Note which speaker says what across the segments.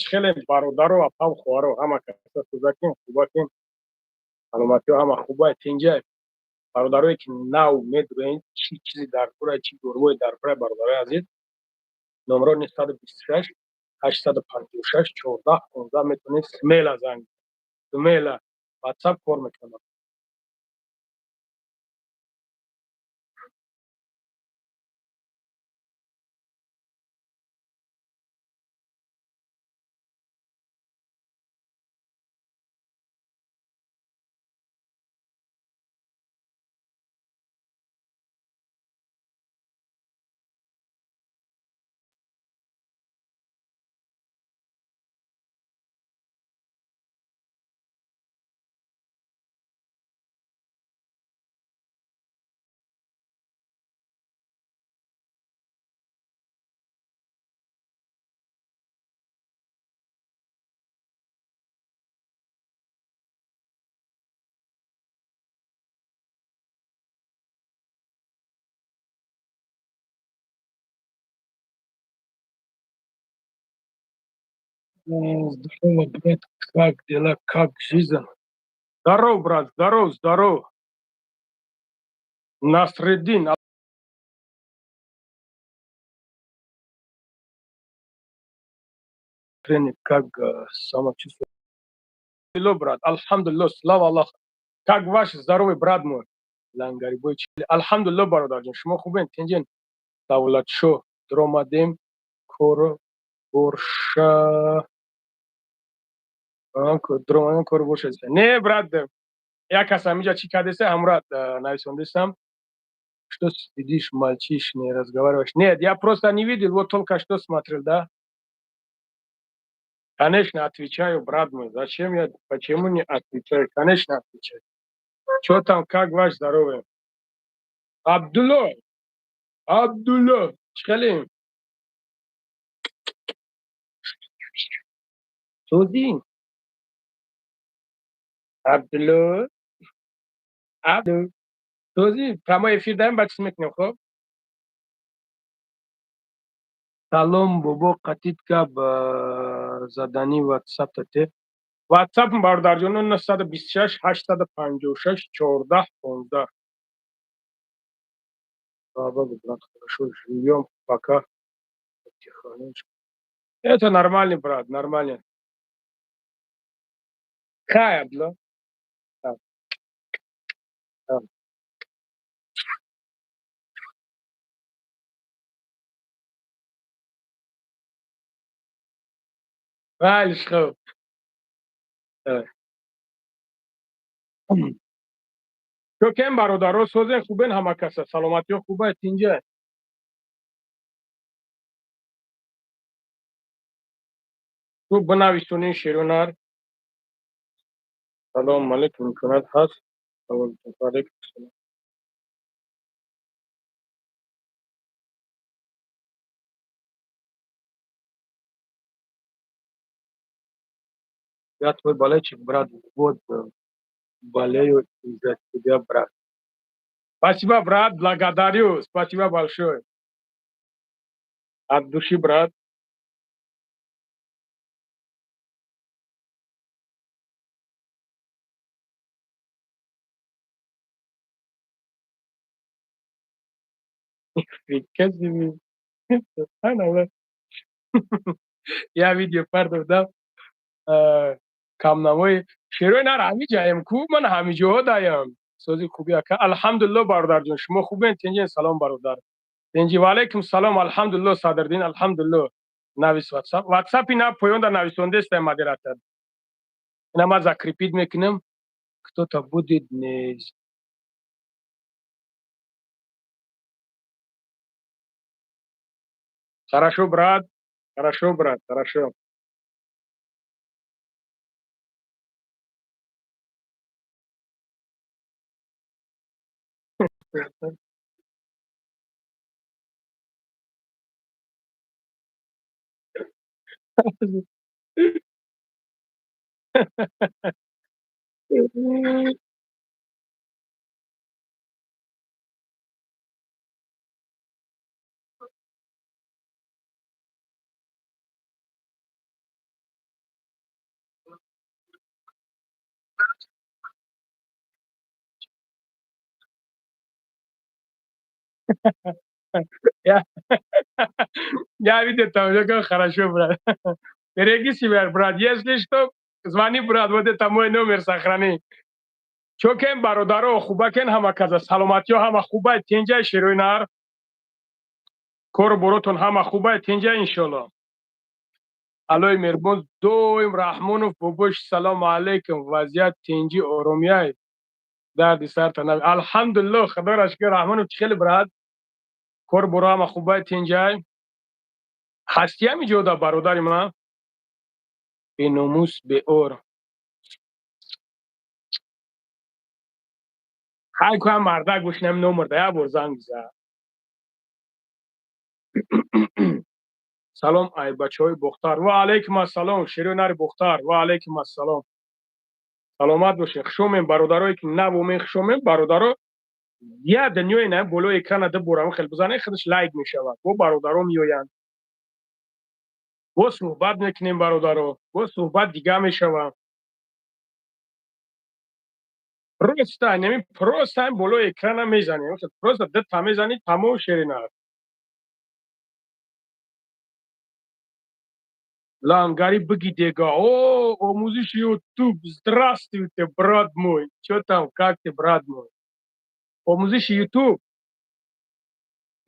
Speaker 1: Хеле бародаро, апав, хоҳаро, ҳама каса сӯзакин, хубакин, саломатиҳо ҳама хубай, тинҷай. Бародарое ки нав медурен, чӣ чизи дар курай, чӣ дорувое дар курай, бародарои азиз, номро 926 856 14 15 метавонед смело занг, смело WhatsApp кор мекунам. Здорово, брат, как дела, как жизнь? Здоров, брат, здоров, здоров. Насреддин. Тренинг, как самочувствие? Брат, алҳамдулилло, слава Аллах. Как ваше здоровье, брат мой? Лангарибой. Алҳамдулилло, бародарҷон, шумо хубен, тинҷен? Давлатшо, дромадем, кор борша. Дромадем, кор борша. Не, брат, як кас ҳамиҷа чӣ кардеса, ҳамра нависондесам. Что сидишь, молчишь, не разговариваешь? Нет, я просто не видел, вот только что смотрел, да? Конечно, отвечаю, брат мой. Зачем я, почему не отвечаю? Конечно, отвечаю. Что там, как ваше здоровье? Абдулло, Абдулло, чхелим? Сӯзи? Абдулло, Абду. Сӯзи, прямой эфир даем, ба чиз мекунем, хоб? Салом, бобо, қатит гап задани WhatsApp тате. WhatsApp бародарҷоно 926 856 14 15. Слава Богу, брат, хорошо живем пока потихонечку. Это нормальный, брат, нормальный. Хай, Абдулла. Да. Да. Малиш, хуб. Чокем, бародаро, созен, хубен, ҳама каса, саломатиҳо хуба, тинҷа? Ту бинависонин, шерунар. Салом алейкум, имконат ҳаст? Алейкум салом. Я твой болельщик, брат, вот болею из-за тебя, брат. Спасибо, брат, благодарю, спасибо большое. От души, брат. Нифига себе. Субҳаналлоҳ. Я видео пардохтам. Камнамои шерои нар ҳамиҷаем ку, ман ҳамиҷоҳо даям. Сози хуби, ака, алҳамдулилло, бародарҷон, шумо хубен, тинҷен? Салом, бародар, тинҷи? Ва алайкум салом, алҳамдулилло, Садриддин, алҳамдулилло. Навис WhatsApp, WhatsApp ина поёнда нависондеста, модератор. Ина ман закрепить мекунам. Кто-то будет не. Хорошо, брат, хорошо, брат, хорошо. Я видел там, я говорю, хорошо, брат. Береги себя, брат. Если что, звони, брат, вот это мой номер, сохрани. Чокен, бародаро, хубакен ҳама каза, саломатиё ҳама хубай, тинҷай, шерои нар. Кору боротон ҳама хубай, тинҷай, иншолло. Аллои меҳрубон доим. Раҳмонов бобош, салому алайкум, вазъият тинҷӣ, оромияй, дарди сарта наби. Алҳамдулилло, худоро шукр. Раҳмонов, чӣ хеле, брат? Кор боро ҳама хубай, тинҷай? Ҳастиям иҷода, бародари ман, беномус, беор. Ҳай куам мардак бошинам, номурда, як бор занг биза. Салом, ай бачаҳои Бохтар. Ва алайкум ассалом, шерои нари Бохтар. Ва алайкум ассалом, саломат бошед. Хушомем, бародарое ки навомем, хушомем, бародаро. Я дунёи на болои экрана ду бора хел бизанед, худаш лайк мешавад. Бо бародаро меоянд, бо суҳбат мекунем, бародаро, бо суҳбат дига мешавад. Просто нами, просто болои экрана мезанем, просто дута мезанӣ, тамом, шерина. Лангари, быги дега. О, омӯзиши Ютуб. Здравствуйте, брат мой. Чё там, как ты, брат мой? Омӯзиши Ютуб.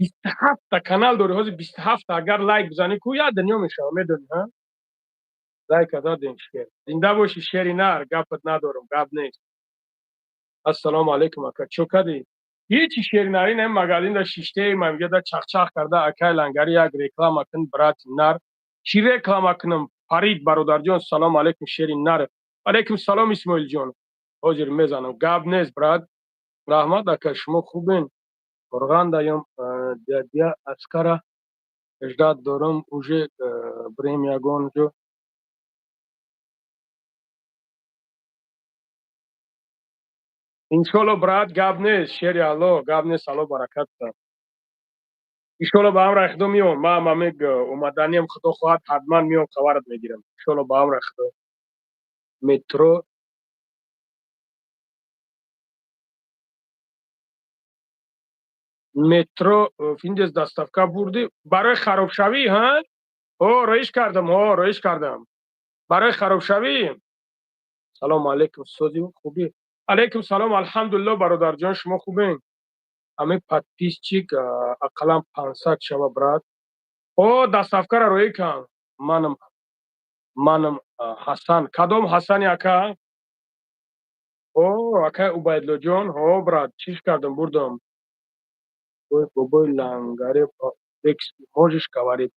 Speaker 1: 27-та канал дори, ҳозир 27-та агар лайк бизанӣ, ку як дунё мешава, медонӣ, ҳа? Лайка дадем, шер. Зинда бошӣ, шери нар, гапат надорам, гап нест. Ассалому алайкум, ака, чо кардӣ? Ҳичи, шери нар, ин магазинда шиштаи ма мега да чахчах карда. Акай Лангари, як реклама кун, брати нар. Чӣ реклама кунам? Фарид бародарҷон, салому алайкум, шери нар. Алайкум салом, Исмоилҷон. Ҳозир мезанам. Гап нест, брат. Раҳмат, ака, шумо хубен? Қурғандаём, дядя Аскара ждать дорам, уже бирем ягон ҷо. Иншолло, брат, гап нест, шери Алло, гап нест, Алло баракат диҳад. Иншолло, ба амраи Худо меом. Ман ҳамег омаданиям, Худо хоҳад, ҳатман меом, хабарат мегирам. Иншолло, ба амраи Худо. Метро метро финдес доставка бурдӣ барои харобшавӣ, ҳа? О, роиш кардам, ҳо, роиш кардам. Барои харобшавӣ. Салому алайкум, сози, хубӣ? Алайкум салом, алҳамдулилло, бародарҷон, шумо хубен? Ҳамин подписчик ақаллан 500 шава, брат. О, доставкаро роӣ кан. Манам Ҳасан. Кадом Ҳасани, ака? О, акай Убайдуллоҷон, ҳо, брат, чиш кардам, бурдам. Бобои Лангари, можешь говорить?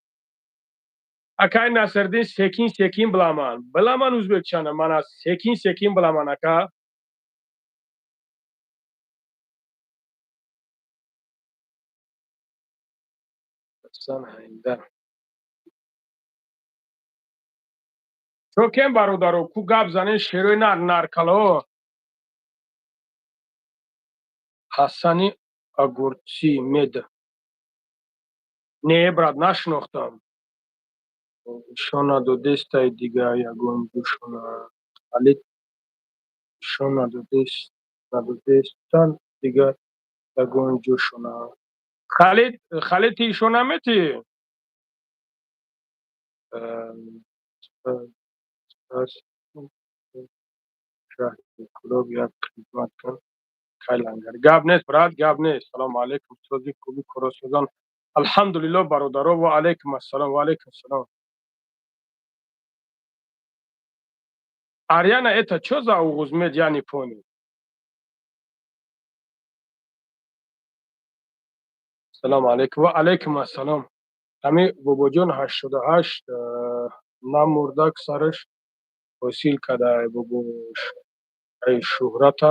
Speaker 1: Акай Насриддин, секин секин биламан. Биламан ӯзбекчана, мана секин секин биламан, ака. Ҳасан Ҳайдар. Чокем, бародаро, ку гап занен, шерои нар, наркало. Ҳасани огурцы мед. Не, брат, нашинохтам. Нишон надодестай дига ягон ҷошона. Халид нишон надодестан дига ягон ҷошона. Халид, Халид, ти ишон наметӣ? Шаҳри Кӯлоб як хидмат кун. Кай Лангар. Гап нест, брат, гап нест. Салому алайкум, сози, хуби, коросозон? Алҳамдулилло, бародаро. Ва алайкум ассалом, ва алайкум ассалом. Ариана, это чё за уғузмед, я не понял. Салому алайкум. Ва алайкум ассалом. Ҳами бобоҷон 88 намурдак, сараш ҳосил када, бобош. Ай шӯҳрата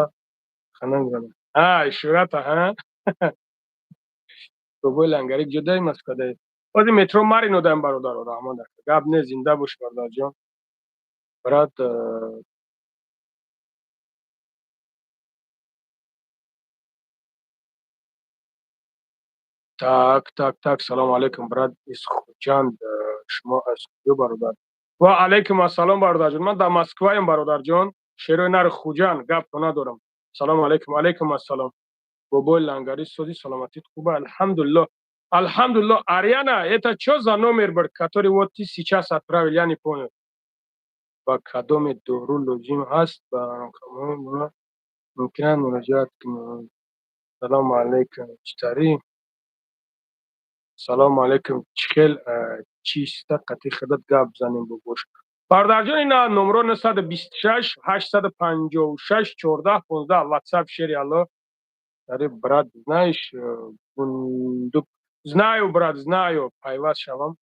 Speaker 1: ханангана. Ай шӯҳрата, ҳа? Бобои Лангари ҷудаи Москвадай. Ҳозир метро Марино даем, бародаро, раҳмат. Гап нест, зинда бош, бародарҷон. Брат, так, так, так, салому алайкум, брат из Хуҷанд. Шумо аз куҷо, бародар? Ва алайкум ассалом, бародарҷон. Ман дар Москваем, бародарҷон. Шерои нари Хуҷанд, гапто надорам. Салому алайкум. Алайкум ассалом. Бобои Лангари, сози, саломатит хуба? Алҳамдулилло, алҳамдулилло. Ариана, это чё за номер был, который вот ты сейчас отправил? Я не понял. Ба кадоме дору лозим ҳаст, ба мумкинат муроҷиат кунед. Салому алайкум, читарӣ? Салому алайкум. Чӣ хел чиста қати худат гап занем, бобош? Бародарҷон, ина номро: 926 856 14 15, ватсап. Шери алло дари. Брат, знаешь бундук? Знаю, брат, знаю. Пайваст шавам,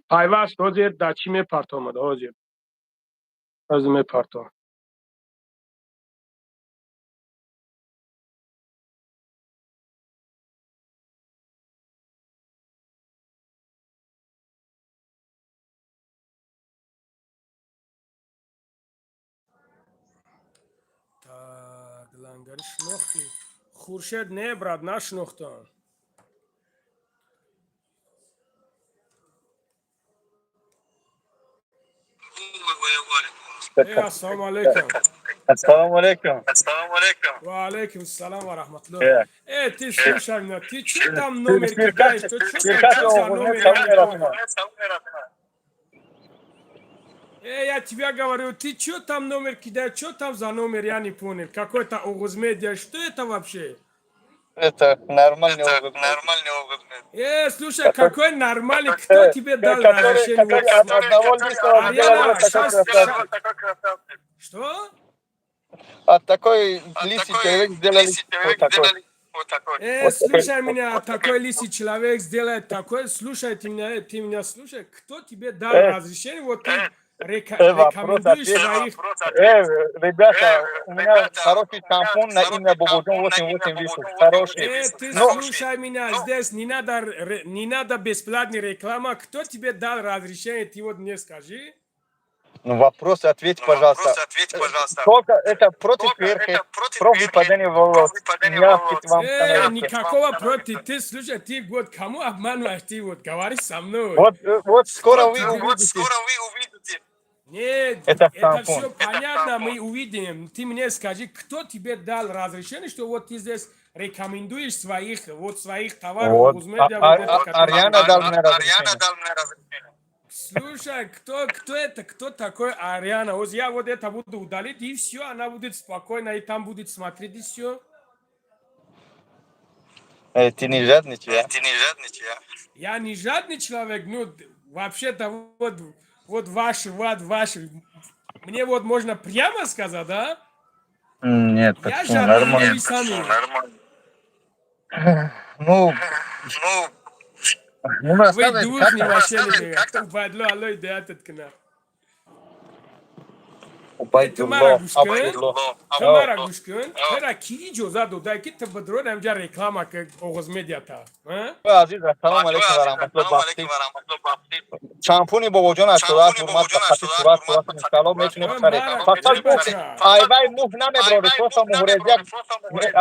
Speaker 1: пайваст. Ҳозир дар чӣ мепартомад? Ҳозир мепартом. Так, Лангари шинохтӣ? Хуршед, не, брат, нашинохтам. Ассалому алайкум.
Speaker 2: Ассалому алейкум.
Speaker 3: Ассалому алейкум.
Speaker 1: Ва алейкум ассалам ва раҳматуллоҳ. Э, ты слушай меня, ты что там номер кидаешь? Ты что там за номер? Я не понял. Э, я тебе говорю, ты что там номер кидаешь? Что там за номер? Я не понял. Какой-то Огуз Медиа, что это вообще?
Speaker 2: Это нормальный
Speaker 3: Это
Speaker 2: опыт.
Speaker 3: нормальный опыт.
Speaker 1: Э, слушай, какой нормальный, кто тебе дал
Speaker 2: Который,
Speaker 1: разрешение?
Speaker 2: который от одного лисого
Speaker 1: Ариана,
Speaker 2: сделали вот такой
Speaker 1: щас-
Speaker 2: красавчик.
Speaker 3: Такой красавчик.
Speaker 1: Что?
Speaker 2: От такой
Speaker 3: От
Speaker 2: лисий
Speaker 3: такой
Speaker 2: человек сделали
Speaker 3: лисий
Speaker 2: вот
Speaker 3: человек
Speaker 2: такой.
Speaker 3: сделали вот такой.
Speaker 1: Э,
Speaker 2: Вот
Speaker 1: слушай
Speaker 2: такой.
Speaker 1: меня, такой лисий человек сделает такой. Слушай, ты меня слушай. Кто тебе дал разрешение? Вот ты
Speaker 2: Вопрос,
Speaker 1: рекомендуешь
Speaker 2: ответ.
Speaker 1: своих.
Speaker 3: Вопрос,
Speaker 2: Э,
Speaker 3: ответ.
Speaker 2: ребята, у меня
Speaker 3: Ребята,
Speaker 2: хороший
Speaker 3: у меня
Speaker 2: шампунь на имя
Speaker 3: хороший
Speaker 2: Бободжон
Speaker 3: шампунь на имя
Speaker 2: 88 вышел.
Speaker 3: Бободжон
Speaker 2: Хороший.
Speaker 1: Э, ты
Speaker 2: Ну,
Speaker 1: слушай меня,
Speaker 3: Ну.
Speaker 1: здесь не надо, не надо бесплатная реклама. Кто тебе дал разрешение, ты вот мне скажи.
Speaker 2: Ну, вопрос ответь,
Speaker 3: Ну,
Speaker 2: пожалуйста.
Speaker 3: вопрос ответь, пожалуйста.
Speaker 2: Только это против
Speaker 3: Только
Speaker 2: перхоть,
Speaker 3: это против
Speaker 2: против
Speaker 3: перхоть,
Speaker 2: выпадения волос.
Speaker 3: против выпадения
Speaker 2: Мягкий
Speaker 3: волос.
Speaker 2: вам
Speaker 1: Э,
Speaker 2: становится.
Speaker 1: никакого против. Ты слушай, ты вот кому обманываешь, ты вот говори со мной.
Speaker 2: Вот, вот скоро вы
Speaker 3: Вот
Speaker 2: увидите.
Speaker 3: скоро вы увидите.
Speaker 1: Нет,
Speaker 2: Это
Speaker 1: это
Speaker 2: шампунь.
Speaker 1: все понятно,
Speaker 3: шампунь.
Speaker 1: мы увидим. Ты мне скажи, кто тебе дал разрешение, что вот ты здесь рекомендуешь своих, вот своих товаров,
Speaker 2: Вот.
Speaker 1: Узмедиа, вот это, который-
Speaker 2: Ариана дал мне
Speaker 3: Ариана
Speaker 2: разрешение.
Speaker 3: дал мне разрешение.
Speaker 1: Слушай, кто это, кто такой Ариана? Вот я вот это буду удалить, и все, она будет спокойно, и там будет смотреть, и все.
Speaker 2: Э, ты не жадничай, а?
Speaker 3: Ты не жадничай, а?
Speaker 1: Я не жадный человек, ну, вообще-то вот, вот ваш, мне вот можно прямо сказать, да?
Speaker 2: Нет,
Speaker 1: Я
Speaker 2: почему?
Speaker 1: жадный,
Speaker 2: Нормально.
Speaker 1: вы сами.
Speaker 3: Нормально.
Speaker 2: Ну,
Speaker 3: Ну,
Speaker 2: ну
Speaker 1: Вы
Speaker 2: рассказывай,
Speaker 1: дух
Speaker 2: как
Speaker 1: не
Speaker 2: там?
Speaker 1: вообще
Speaker 3: Рассказывай, как там?
Speaker 1: Убайдло, алло, идеят кна.
Speaker 2: Убайдулло,
Speaker 1: гӯш кун.
Speaker 2: Абдулло.
Speaker 1: Ту мара гӯш кун, тура ки иҷоза дода, ки ту бидро намҷа реклама ки Оғоз Медиата?
Speaker 2: Азиз, ассалому алейкум ва раҳматуллоҳ, бахти. Шампуни бобоҷон 88 ҳурмат ба хати сурат, сурат иншалло метунед харед. Фақат айвай муҳ намеброри, просто муҳрезияк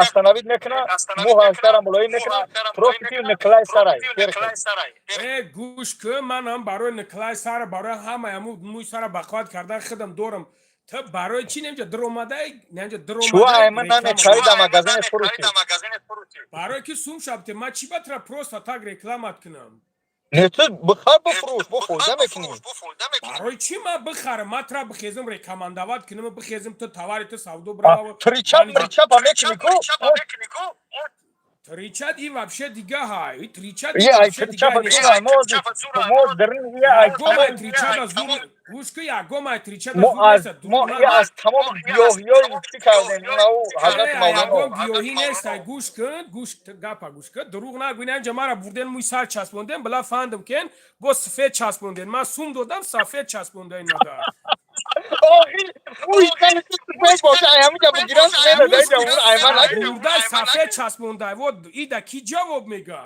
Speaker 2: остановить мекуна, муҳ аз сара мулоим мекуна, просто ти никлай сарай.
Speaker 1: Э, гӯш кун, манам барои никлай сара, барои ҳамаи ҳамун мӯи сара бақувват кардан худам дорам. Ту барои чӣ немҷа дуромадай, немҷа
Speaker 2: Чу айман намехарӣ, да магазине фурӯшӣ.
Speaker 1: Барои ки сум шабте, ман чӣ ба тура просто так рекламат кунам?
Speaker 2: Не, ту бихар, бифурӯш, бо фоида мекунӣ.
Speaker 1: Барои чӣ ман бихарам? Ман тура бихезам, рекомендовать кунам, бихезам, ту товари ту савдо брава.
Speaker 2: Тричап, мричапа мекунӣ ку?
Speaker 1: Тричат и вообще дига ҳай. И тричат.
Speaker 2: Я ай тричапа зура, мо дарин я ай
Speaker 1: ягон тричата зур. Гӯш ку, ягон ай тричата
Speaker 2: мо
Speaker 1: зур
Speaker 2: аз
Speaker 1: нест.
Speaker 2: мо я аз тамом гиёҳиёи чӣ кардем, нау ҳазрати
Speaker 1: Ягон
Speaker 2: Мавлоно.
Speaker 1: гиёҳӣ нест. Ай, гӯш кун, гӯш, гапа гӯш кун. Дурӯғ нагӯ, инҷа мара бурден, мӯи сар часпонден, била фандам кен, бо сафед часпонден. Ман сум додам, сафед часпонда ин мада.
Speaker 2: Охи, мӯи сари ту сафед боша, ай ҳаминҷа бигирам, сафед даиҷа он айман нагирӣ.
Speaker 1: Бурда сафед часпонда. Вот ида ки ҷавоб мега?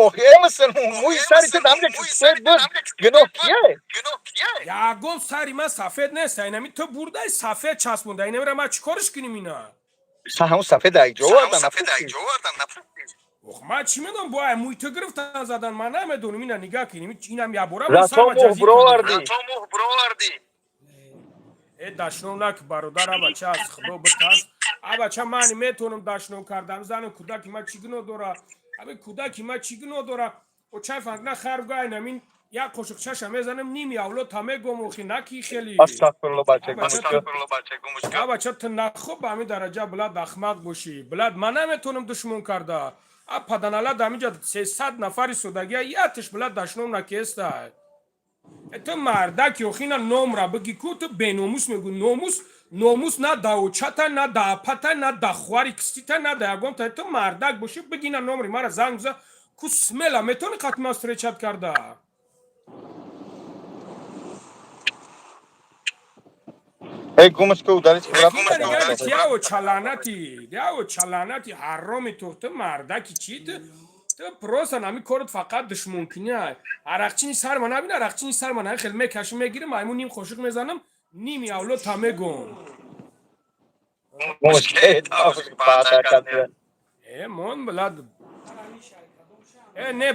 Speaker 2: Охи, э, мусулмон, мӯи сари ту ҳаминҷа ки сафед буд, гуноҳ кие?
Speaker 1: Ягон сари ман сафед нест. Инами ту бурдай сафед часпонда. Инамира ман чӣ корш кунем ина?
Speaker 2: Ҳамун сафед ай ҷо овардан, напурсӣ.
Speaker 1: Ох, ман чӣ медонам, бо ай мӯи ту гирифтан задан, ман намедонам. Ина нигаҳ кунем, инам ябора.
Speaker 2: Зато мӯ бировардӣ.
Speaker 1: Э, дашном нак, бародар, абача, аз худо битарс, абача. Ман метавонам дашном кардам. Зану кӯдаки ма чӣ гуноҳ дора? Аби кӯдаки ма чӣ гуноҳ дора? Очай фанкна харгай намин як қошуқ чаша мезанам, ними авлод та мегом. Охи наки хели.
Speaker 2: Астағфирулло, бача.
Speaker 1: Абача, ту нахуб ба ҳамин дараҷа блад ахмақ бошӣ, блад. Ман наметавонам душмон карда. А паданала дамиҷа 300 нафари содагия ятиш, блад, дашном накеста. Ту мардаки, охина номра бигӣ ку, ту беномус мегӯ. Номус, номус на да очата, на да апата, на да хуари кистита, на да ягонта. Ту мардак бошӣ, бигина номри мара, занг биза ку, смела метавонӣ қатма встречать карда.
Speaker 2: Эй, гумаш ку, удалить.
Speaker 1: Яо чаланати, яо чаланати ҳароми ту. Ту мардаки чӣ? Ту просто нами корот фақат душмонкунӣ. Арақчини сарма набин, арақчини сарма на хел мекашим, мегирим, айму ним қошуқ мезанам, ними авлод та мегом. Э, мон, блад. Э, не,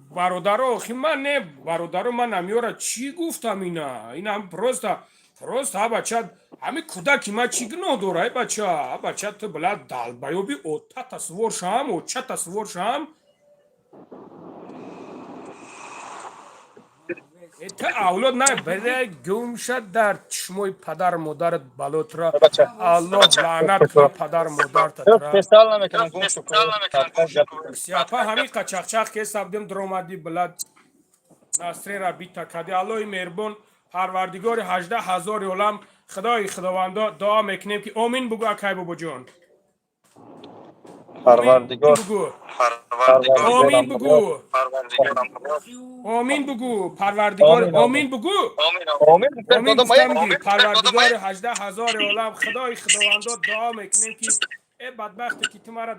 Speaker 1: бародаро, охи ман не, бародаро, ман намёра чӣ гуфтам? Ина инам просто абача, ҳами кӯдаки ма чӣ гуноҳ дора? Э, бача, абача, ту, блад, долбоёби, ота тасвор шам, оча тасвор шам. Ту авлод на бере, гум шад дар чишмои падару модарат балотра. Аллоҳ лаънат кунад падару модарта. Сияпа ҳамин қачақчақ ке сабдем дромадӣ, блад, насрера бита кади. Аллоҳи меҳрубон, парвардигори 18 000 олам, худои худовандо, дуо мекунем ки омин бугӯ, акай бобоҷон.
Speaker 2: Парвардигор.
Speaker 1: Бугӯ, омин бугӯ, омин бугӯ, парвардигор, омин бугӯ.
Speaker 2: Омин.
Speaker 1: Омин гуфтам ки парвардигори 18 000 олам, худои худовандо, дуо мекунем ки э бадбахте ки ту мара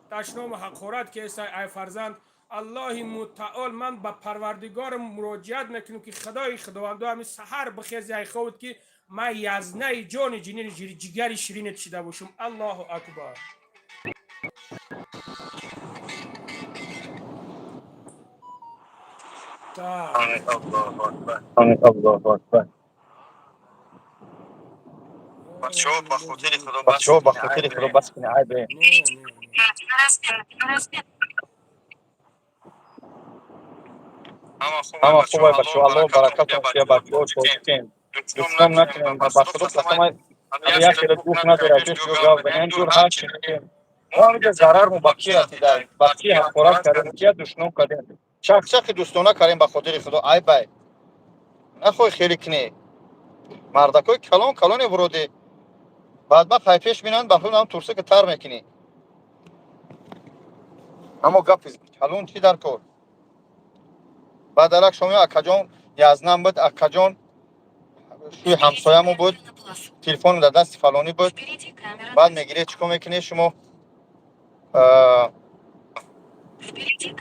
Speaker 1: дашному ҳақорат кесай, ай фарзанд, аллоҳи мутаол, ман ба парвардигорам муроҷиат мекунем ки худои худовандо, ҳами саҳар бихези, ай ховд ки ман язнаи ҷони ҷинини ҷигари ширинет шида бошам. Аллоҳу акбар. Так.
Speaker 2: Аллоҳу акбар.
Speaker 3: Бачаҳо, ба хотири худо.
Speaker 2: Бачаҳо, ба хотири худо, бас кунед, айбе.
Speaker 1: Не, не, не.
Speaker 2: Ҳама хубай, бачаҳо, аллоҳ баракатон диҳад, бачаҳо, тоҷикем, душман накунем, ба худо қасам, як хеле гуфт надорад, пеш ё гап занем, ҷур ҳар чи кунем. Мо ҳаминҷа зарармо ба кӣ расида, ба кӣ ҳақорат кардем, кия душном кардем? Чақчақи дӯстона кардем, ба хотири худо, айбай. Нахоҳӣ хеле кунӣ. Мардакои калон калоне вроде. Баъд пайпеш бинанд, ба худ ҳам турса ки тар мекунӣ. Аммо гапи калон чӣ дар кор? Баъд дарак шоми акаҷон язнам буд, акаҷон шӯи ҳамсоямон буд, телефон дар дасти фалонӣ буд. Баъд мегиред, чӣ кор мекунед шумо?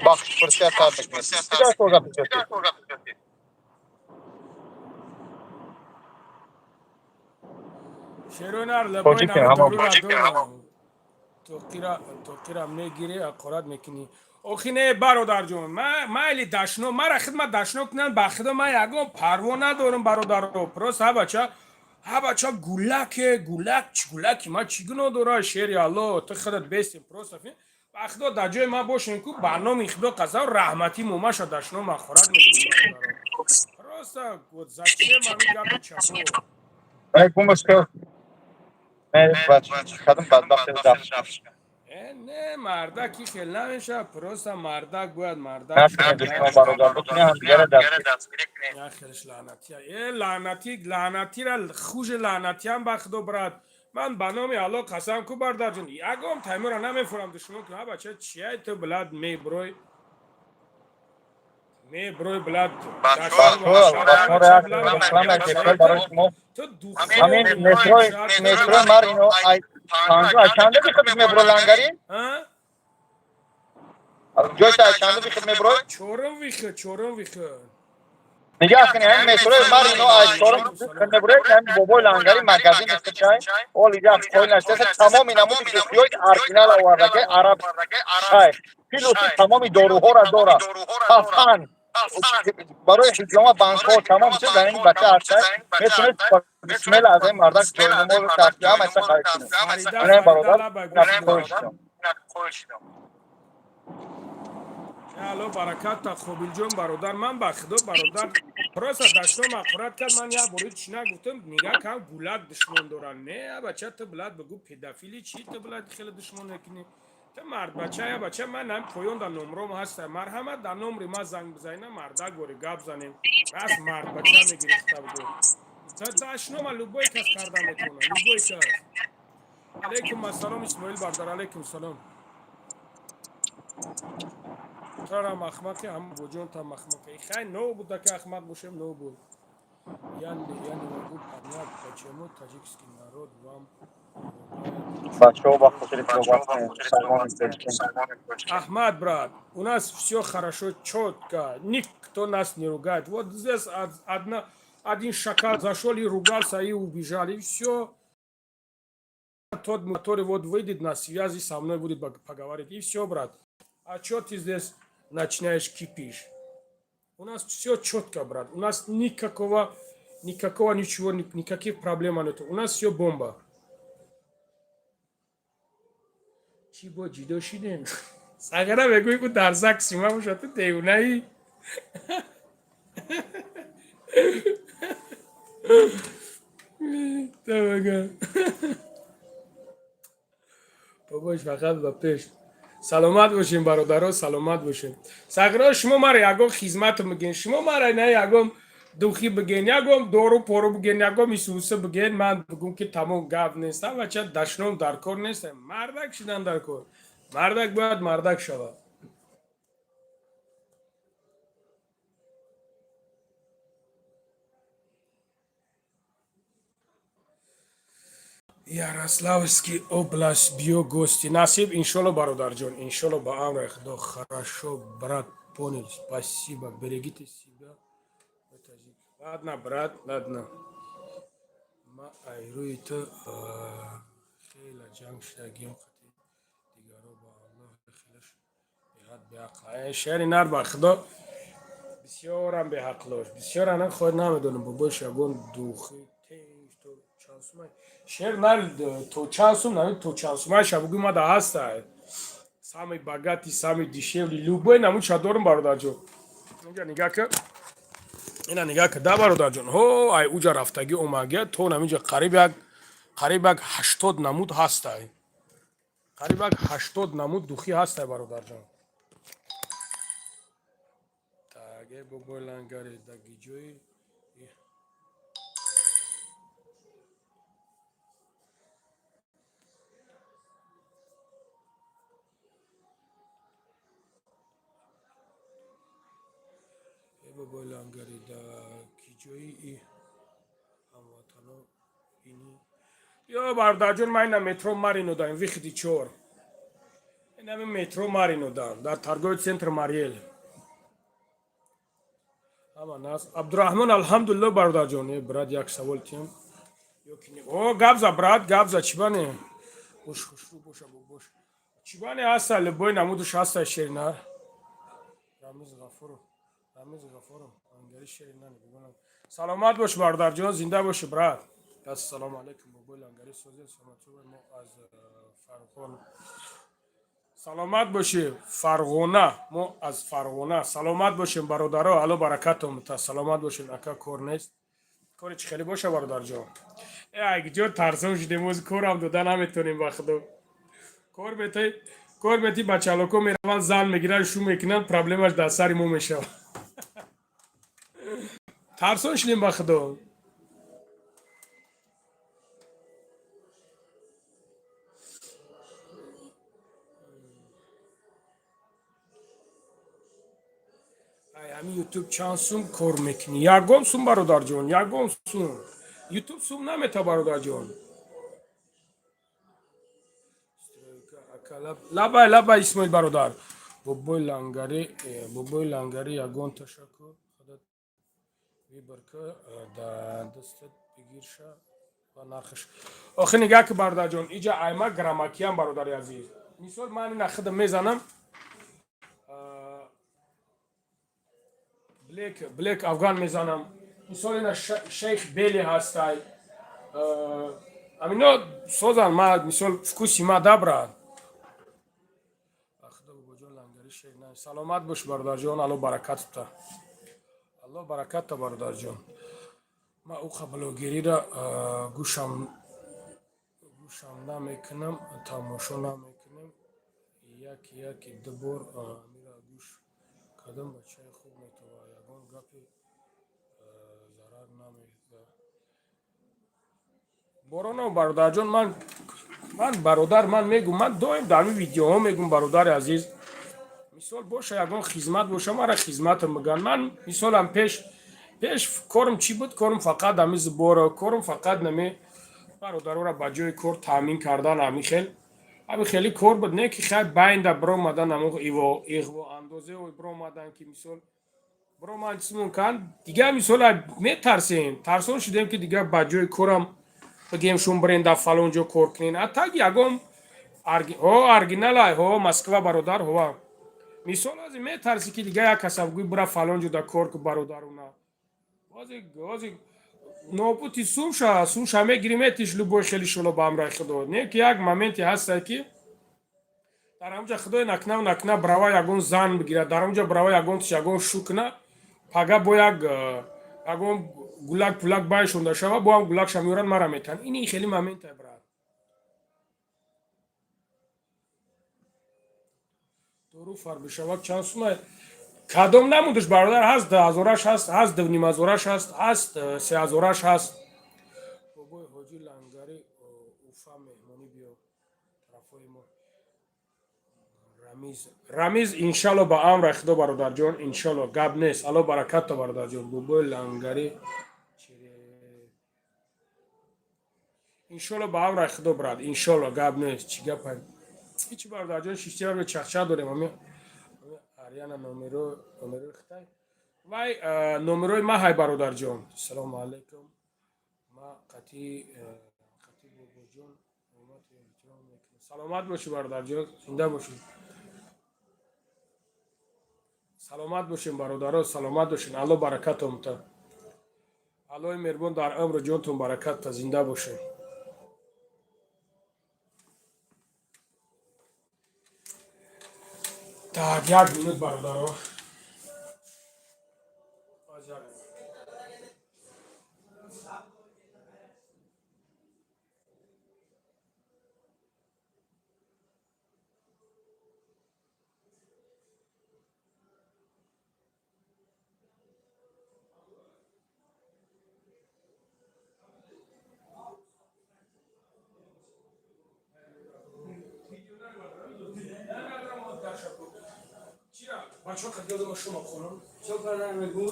Speaker 2: Бахшпурсия тар мекунед. Чӣ дар кор гапи зиёдӣ?
Speaker 1: Шеронар
Speaker 2: Тоҷикем, ҳама.
Speaker 1: Тоқира мегирӣ, ҳақорат мекунӣ. Охи не, бародарҷон, майли дашно мара хидмат дашно кунанд, ба худо ман ягон парво надорам, бародаро. Просто ҳабача, ҳабача, гулаке гулак, гулаки ман чӣ гуноҳ дора? Шери алло, ту худат бестем. Просто ба худо, дар ҷои ман бошем ку, ба номи худо қасам, раҳматӣ момаша дашно махорат мекунем, бародаро. Просто вот зачем ҳамин гапи чапо?
Speaker 2: Эй, гумаш ку. Э, бач, хадам бадбахт дафш.
Speaker 1: Э, не, мардаки хел намеша, просто мардак бояд мардак.
Speaker 2: Накунед душман, бародар, бикунед ҳамдигарро дастгирӣ.
Speaker 1: Яхелш лаънатия. Э, лаънатӣ, лаънатира хуже, лаънатиам, ба худо, брат. Ман ба номи Аллоҳ қасам ку, бардарҷон, ягон таймура намефурам душмон кунам. Бача, чияй ту, блад, меброй. Меброй, блад.
Speaker 2: Бачаҳо, як реклама кешвар барои шумо.
Speaker 1: Ту
Speaker 2: Ҳамин метрои Марино ай панҷу ай чанда бихед мебро лангари?
Speaker 1: А?
Speaker 2: Ҷойта ай чанда бихед меброй?
Speaker 1: Чорум выход, чорум выход.
Speaker 2: Нигаҳ кунед, ҳамин метрои Марино ай чорум бихед меброед, ҳамин бобои лангари магазин чай, ол иҷа қоил наштаса, тамоми намуди духиёи оригинал овардаги араб шайх. Плюси тамоми доруҳоро дора. Хафан. Барои ҳиҷома, банкҳо, тамом чиз дар ин бача ҳаста. Метавонед бисмилла аз ин мардак ҷойнамоз, тафти, ҳама чиза харид кунед.
Speaker 1: Фарида,
Speaker 2: Ина
Speaker 1: Фарида,
Speaker 2: бародар,
Speaker 1: лабай,
Speaker 2: ина
Speaker 1: гӯш
Speaker 2: хоҳиш шудам.
Speaker 1: Алло бараката, Қобилҷон бародар, ман ба худо, бародар, просто дашном ақурат кард. Ман як бори чӣ нагуфтам, нигаҳ кам гулак душмон дорад. Не, бача, ту блад бигӯ, педофили чӣ, ту блад хеле душмон мекунӣ, ту мард бача, я бача, ман ҳам поён дар номром ҳаста, марҳамат, дар номри ман занг бизанина, мардак бори гап занем, раст мард бача мегирифта бугӯ. Дашнома любой кас карда метавонад, любой кас. Алейкум ассалом, Исмоил бародар, алейкум салом. Тарам ахмақи, ҳам боҷонтам ахмақи. Хай, но буда ки ахмақ бошем, но буд. Я не могу понять, почему таджикский народ вам ругает.
Speaker 2: Бачаҳо, ба хотири салмони пешкин.
Speaker 1: Ахмад, брат, у нас все хорошо, четко, никто нас не ругает. Вот здесь один шакал зашел и ругался, и убежал, и все. Тот, который вот выйдет на связи со мной, будет поговорить. И все, брат. А что ты здесь начинаешь кипишь? У нас все четко, брат. У нас никакого ничего, никаких проблем нет. У нас все бомба. Чӣ бо ҷидо шидем? Сагара мегӯӣ, ку дар зак сима боша, ту девонаӣ? Тамага. Бобош, фақат ба пеш. Саломат бошем, бародаро, саломат бошем. Сағиро, шумо мара ягон хизмат мегӯен, шумо мара на ягон духи бигӯен, ягон дору пору бигӯен, ягон исуса бигӯен, ман бигӯм ки тамом, гап нест. Бача, дашном дар кор нест, мардак шидан дар кор. Мардак бояд мардак шавад. Ярославский область, биё гости. Насиб, иншолло, бародарҷон, иншолло, ба амри Худо. Хорошо, брат, понял, спасибо, берегите себя. Ладно, брат, ладно. Ма айрӯи ту хеле ҷанг шудагием қати дигаро, ба Аллоҳ, хелеш беҳад беақл. Шери нар, ба Худо, бисёрам беҳақлош, бисёр, ана худ намедонам, бобош, ягон духи тинҷ то чанд сумай, шер нар, то чанд сум нами, то чанд сумай шабугӯи ма да ҳаста. Самый богатый, самый дешевле, любой намуча дорум, бародарҷон. Инҷа нигаҳ ка, ина нигаҳ ка да, бародарҷон. Ҳо, ай уҷа рафтагӣ омагия то наминҷа қариб як 80 намуд ҳастай, қариб як 80 намуд духи ҳастай, бародарҷон. Так, э, бобои лангари, даги ҷои. Э, бобои лангари, да ки ҷои и ҳамватано ини ё, бародарҷон, ман ина метро Марино даем, выходи 4, инами метро Марино дам, дар торговый центр Мариэл. Ҳама нас, Абдураҳмон, алҳамдулилло, бародарҷон. Э, брат, як савол тиям ё ки не? О, гап за, брат, гап за, чӣ бане? Бош, хушрӯ боша, бош, чӣ бане ҳаста, любой намудуш ҳаста, шеринар. Рамиз Ғафуров, Рамиз Ғафуров, ангари шеринар бигӯнам. Саломат бош, бародарҷон, зинда боши, брат. Ассалому алайкум, бобои лангари, сози саломатӣ, мо аз Фарғон. Саломат бошӣ, Фарғона, мо аз Фарғона. Саломат бошем, бародаро, алло баракатум та, саломат бошем. Ака, кор нест? Кори чӣ хеле боша, бародарҷон? Э, айгиҷо тарсон шудем, оз корам дода наметонем, ба худо. Кор метаи, кор мети, бачалоко мераванд, зан мегиранд, шу мекунанд, проблемаш дар сари мо мешавад. Тарсон шудем, ба худо. Ай, ҳамин Ютуб чанд сум кор мекунӣ? Ягон сум, бародарҷон, ягон сум. Ютуб сум намета, бародарҷон. Стройка, ака, лабай, лабай, Исмоил бародар. Бобои лангари, бобои лангари, ягон ташаккур, худат выбор ка, да дастат бигирша ва нархаш. Охи, нигаҳ ки, бародарҷон, иҷа айма грамакиям, бародари азиз. Мисол, ман ина худам мезанам. Блек Афган мезанам. Мисол, ина Шейх Бели ҳастай. Амино созан, ма мисол вкус и ма дабра. Худо, бобоҷон Лангари шейх. Саломат бош, бародарҷон, Алло баракатта, Алло баракатта, бародарҷон. Ма уқа блогерира гӯшам намекунам, тамошо намекунам. Яки яки ду бор амира гӯш кардам. Бачаи хуб метова, ягон гапи зарар намеда. Бороно, бародарҷон, ман бародар, ман мегум, ман доим дар ҳамин видеоҳо мегум, бародари азиз, мисол боша, ягон хизмат боша, мара хизматам биган. Ман мисолам пеш корм чӣ буд? Корм фақат ҳами сбор а, корм фақат нами бародарора ба ҷои кор таъмин кардан, ҳами хел, ҳами хели кор буд. Не ки хай байнда биромадан, амо иғво андозео биромадан, ки мисол бироман чизмон кан. Дигар мисол метарсем, тарсон шудем, ки дигар ба ҷои корам бигем, шум бирен дар фалон ҷо кор кунен. А так ягон ҳо оригиналай, ҳо Москва, бародар, ҳова. Мисол ози метарсӣ, ки дигар як каса гӯй, бира фалон ҷо да кор ку, бародаруна. Ози нобути сумша мегирӣ, метиш любой хели шоло ба ҳамроҳи худо. Не ки як моменте ҳаста, ки дар ҳамҷа худои накна накна брава ягон зан бигирад, дар ҳамҷа брава ягон тиш ягон шу куна, пага бо як ягон гулак пулак байшонда шава, бо ҳам гулакша меоранд, мара метан. Ини хели моменте, брат. Дору фарбишавак чанд сума? Кадом намудаш, бародар? Ҳаст 2000-аш ҳаст, ҳаст 2,5 ҳазораш ҳаст, ҳаст 3000-аш ҳаст. Бобои Ҳоҷи Лангари, Уфа меҳмонӣ биё, тарафҳои мо. Рамиз, Рамиз, иншалло, ба амра худо, бародарҷон, иншалло, гап нест. Алло баракатто, бародарҷон. Бобои Лангари, иншолло, ба амраи худо, брат, иншолло, гап нест. Чӣ гапа? Ҳичи, бародарҷон, шиштиа чахча дорем. Ами Ариана номерои хитай вай номерои ма ҳай, бародарҷон. Салому алайкум, ма қати бобоҷон ҳурмату эҳтиром мекунам. Саломат бошӣ, бародарҷон, зинда бошӣ. Саломат бошем, бародаро, саломат бошен. Алло баракатон та, Аллои меҳрубон дар умру ҷонтон баракат та, зинда бошем. Так, як минут, бародаро. Баз як минут. Бачаҳо қад гап зама, шумо хонам.
Speaker 4: Чо кардан мегӯ?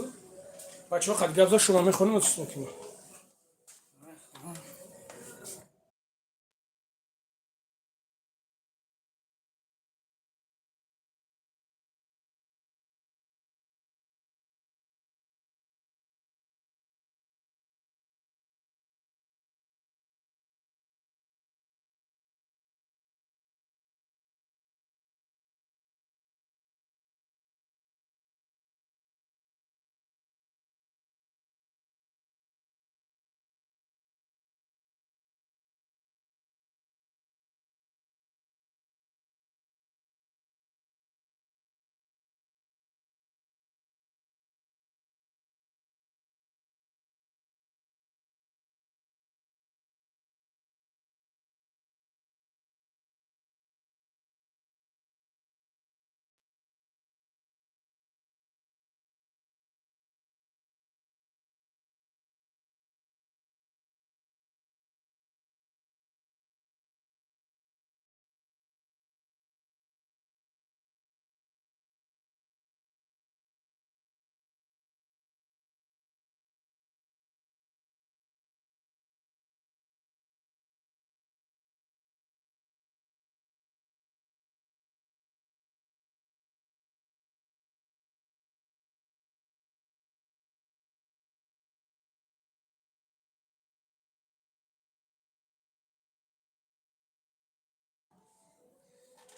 Speaker 1: Бачаҳо қад гап за, шумо мехонем, чиз мекунем.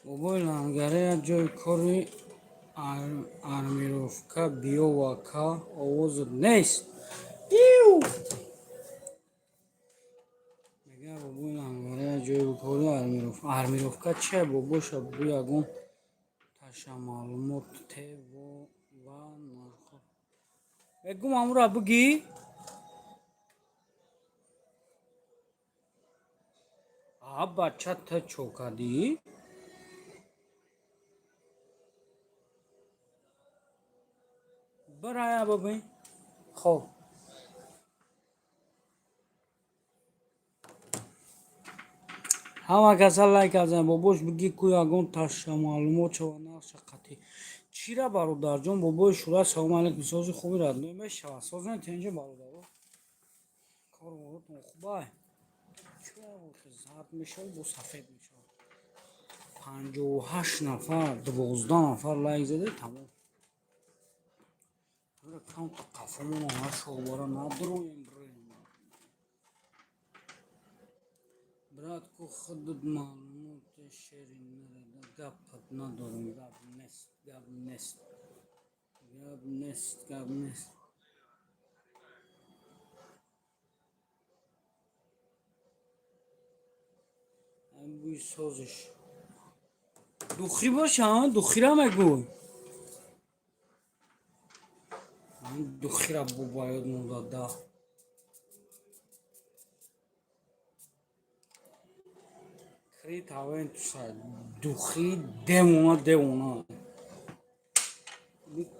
Speaker 4: Бобои Лангаре як ҷои кори. Армировка биё, ака, овозат нест. Иу! Мега, бобои лангаре, ҷои букори Армиров. Армировка чия, бобоша, бугӯ, ягон таша маълумот те ва нархо. Мегум, амура бугӣ. А бача, ту чо кардӣ? Бирая, бибин. Хоб. Ҳама каса лайк карданд. Бобош, бигӣ ку ягон таша маълумот шава, нархша қатъӣ. Чира, бародарҷон, бобои Шура, салому алейкум, сози хуби родной мешавад. Соз нетенҷо, бародаро. Кору боротон хубай. Зард мешавад, бо сафед мешавад. 58 нафар, 12 нафар лайк зада, тамом. Камта қафомона нашобара надроем, броем. Брат, ку худат маълумоти шери нареда, гапат надорам, гап нест, гап нест. Гап нест, гап нест. Ҳамин бӯи созиш. Духи боша, духира мегӯй. Ҳамин духира бо ёд монда да. Крид Авентуса духи девона, девона.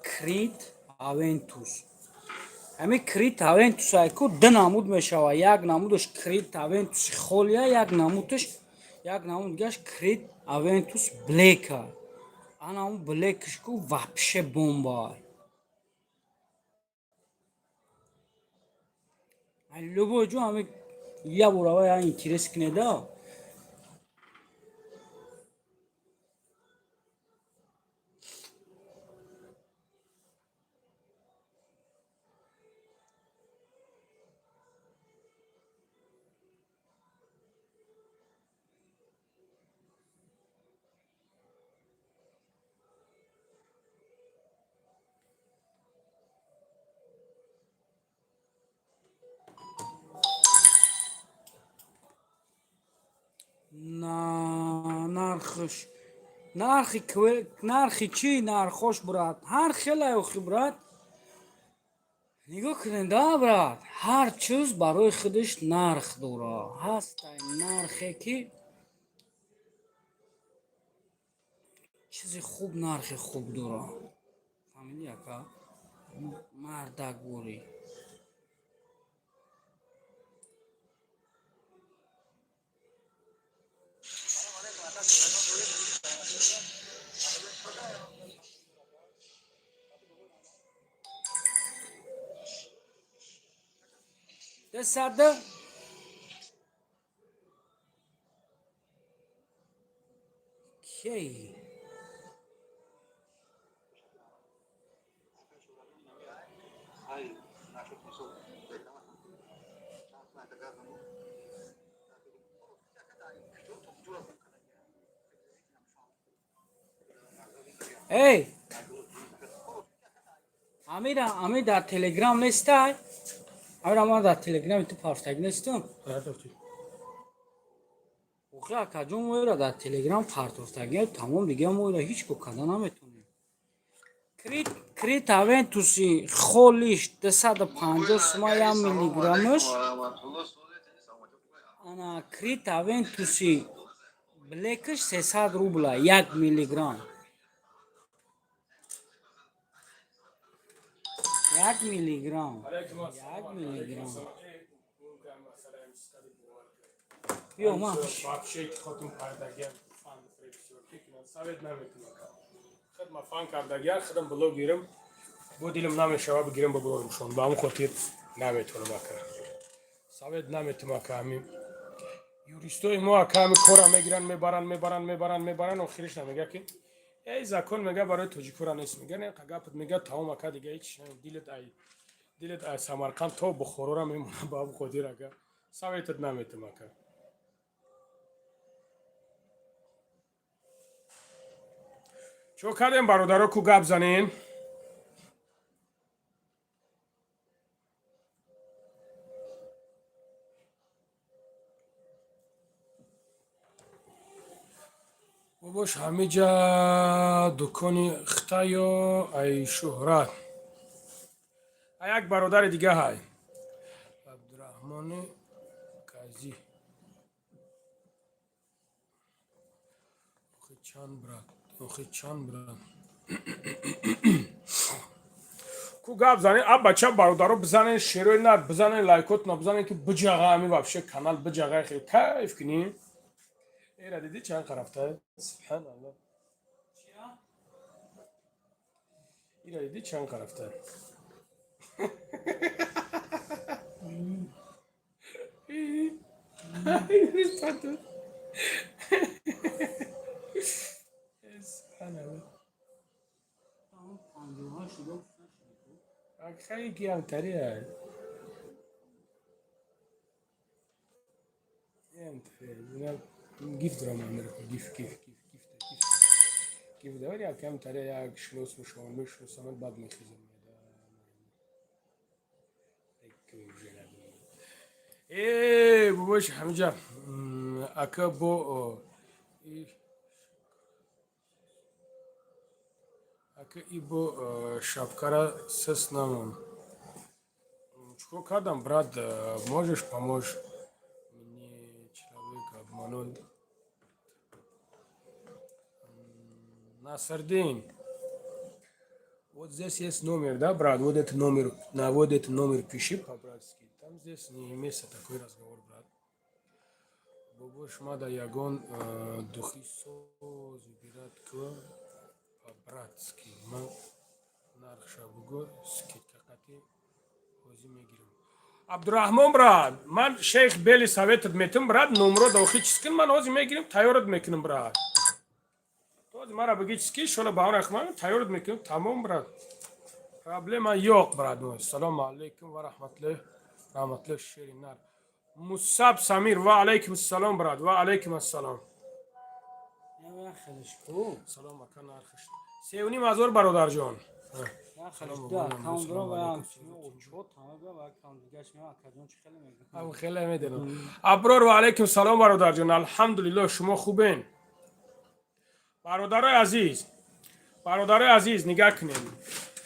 Speaker 4: Крид Авентус. Ҳамин Крид Авентус ку ду намуд мешавад. Як намудаш Крид Авентуси холия, як намудаш, як намуд дигаш Крид Авентус Блека. Ана он Блекш ку вообще бомба. Любой ҷо ҳами як бор ава я интерес кинеда. На нархш, нархи чӣ, нархош, брат, ҳар хеле охи, брат, нигоҳ кунед да, брат, ҳар чиз барои худаш нарх дорад. Ҳастай нархе ки чизи хуб нархи хуб дорад. Фаҳмидӣ, ака? Мардакворӣ. Десада кей? Эй, Амира, Амир дар Телеграм нестай? Амира, ман дар Телеграми ту партофтагӣ нестам? Охи, акаҷон, моира дар Телеграм партофтагӣ, тамом, дига моира ҳеҷ ко карда наметонем. Крид Авентуси холиш 250 сума 1 миллиграммаш. Ана Крид Авентуси Блекш 300 рубла 1 миллиграмм. 1 миллиграмм. 1 миллиграмм. Биё, ман.
Speaker 1: Вообще хотим кардагиам фан совет наметунам. Хидма фан кардагиам, хидм блогерам. Бо дилам намешава бигирам, ба блогершон. Ба ҳамон хотир наметунам, ака. Совет наметунам, ака, ҳамин юристои мо, ака, ҳами кора мегиранд, мебаранд, мебаранд, мебаранд, мебаранд, охириш намега ки эй закон мега барои тоҷикора нест, мега не гапат, мега тамом, ака, дига ҳеч дилат ай дилат ай Самарқанд то Бухорора мемона. Ба ҳамон хотир, ака, советат наметунам, ака. Чо кардем, бародаро, ку гап занен? Бобош, ҳамиҷа дукони хитаё ай шӯҳрат. А як бародари дига ҳай, Абдураҳмони Казӣ. Охи чанд, брат, охи чанд, брат, ку гап занен. А бача, бародаро, бизанен, шерои нар бизанен, лайкотна бизанен, ки биҷаға ами вообще канал биҷаға, хел кайф кунӣ. Эра дидӣ, чанд қарафта? Субҳаналло, ира дидӣ, чанд қарафта? Субҳаналло. Хеле киямтари ай, гифт дорам, Америка, гифт, гифт, гифт, гифт, гифт, гифт давар, як камтари, як шинос мешавам, мешиносам, баъд мехезам. Э, бобош, ҳамиҷа ака бо ака и бо шапкара сес намон. Чикор кардам, брат? Можешь помочь мне? Человек обманул. Насардин. Вот здесь есть номер, да, брат? Вот этот номер, на вот этот номер пиши по-братски. Там здесь не имеется такой разговор, брат. Бобош, мада ягон духи соз выбирать к по-братски. Ма нархша буго, скидка қати ҳозӣ мегирам. Абдурахмон, брат, ман шейх Бели советат метим, брат, номро дохи чиз кун, ман ҳозир мегирим, тайёрат мекунам, брат. Ҳозир мара бигӣ чиз ки, шола ба он рахман тайёрат мекунам, тамом, брат. Проблема yo'q, брат. Ассалому алайкум ва раҳматуллоҳ, раҳматуллоҳ, шери нар. Мусаб Самир, ва алайкум ассалом, брат, ва алайкум ассалом.
Speaker 4: Хелеш ку.
Speaker 1: Салом, ака, нархш 3500, бародарҷон.
Speaker 4: Хелеш ду аккаунт дорам ва чо тамом ва аккаунт дигаш меам, акаҷон, чӣ хеле мегӯям.
Speaker 1: Ам хеле медонам. Аброр, ва алайкум салом, бародарҷон. Алҳамдулиллоҳ, шумо хубен? Бародарои азиз, бародарои азиз, нигаҳ кунед.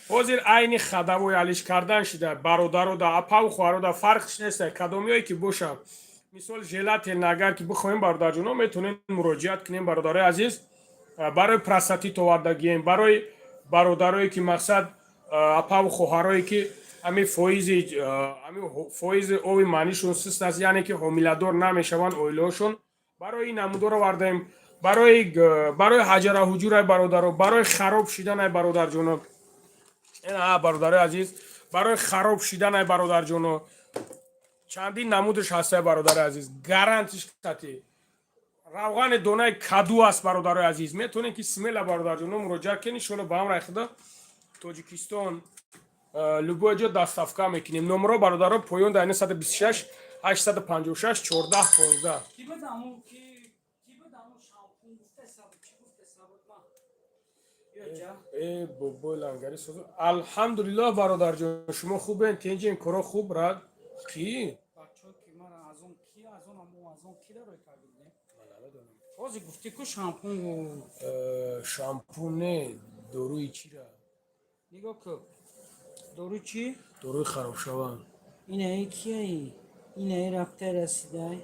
Speaker 1: Ҳозир айни хадавои алиш кардан шида, бародаро да, апаву хоҳаро да, фарқш нест, кадомиое ки бошад. Мисол, желательно, агар ки бихоҳем, бародарҷоно, метавонем муроҷиат кунем, бародарои азиз, барои простатит овардагием, барои бародарое ки, мақсад, апаву хоҳарое ки ами фоизи ови маънишон сист аст, яъне ки ҳомиладор намешаванд оилаҳошон, барои ин намудоро овардаем, барои ҳаҷара ҳуҷурай, бародаро, барои хароб шиданай, бародарҷоно, ина, бародарои азиз, барои хароб шиданай, бародарҷоно, чандин намудаш ҳастай, бародари азиз, гарантиш кати равғани донаи каду аст, бародарои азиз, метавонем ки смело, бародарҷоно, муроҷиат кунед. Иншолло, ба амраи худо, Тоҷикистон, любой ҷо доставка мекунем. Номеро, бародаро, поён дар 926 856 14 15.
Speaker 4: Ки буд аму, ки буд аму шампун гуфта саб, чӣ гуфта саб ма? Ё ҷа.
Speaker 1: Э, бобои лангари созу. Алҳамдулиллоҳ, бародарҷон, шумо хубен? Тенҷен, коро хуб, брат? Ки?
Speaker 4: Бачаҳо ки мара аз он ки аз он аму аз он ки дарой кардид?
Speaker 1: Ман намедонам.
Speaker 4: Ҳозир гуфтӣ ку шампун.
Speaker 1: Шампун не, доруи чира?
Speaker 4: Нигоҳ ку. Дору чӣ?
Speaker 1: Доруи харобшаванд.
Speaker 4: Инаи кияи? Инаи рафта расидай.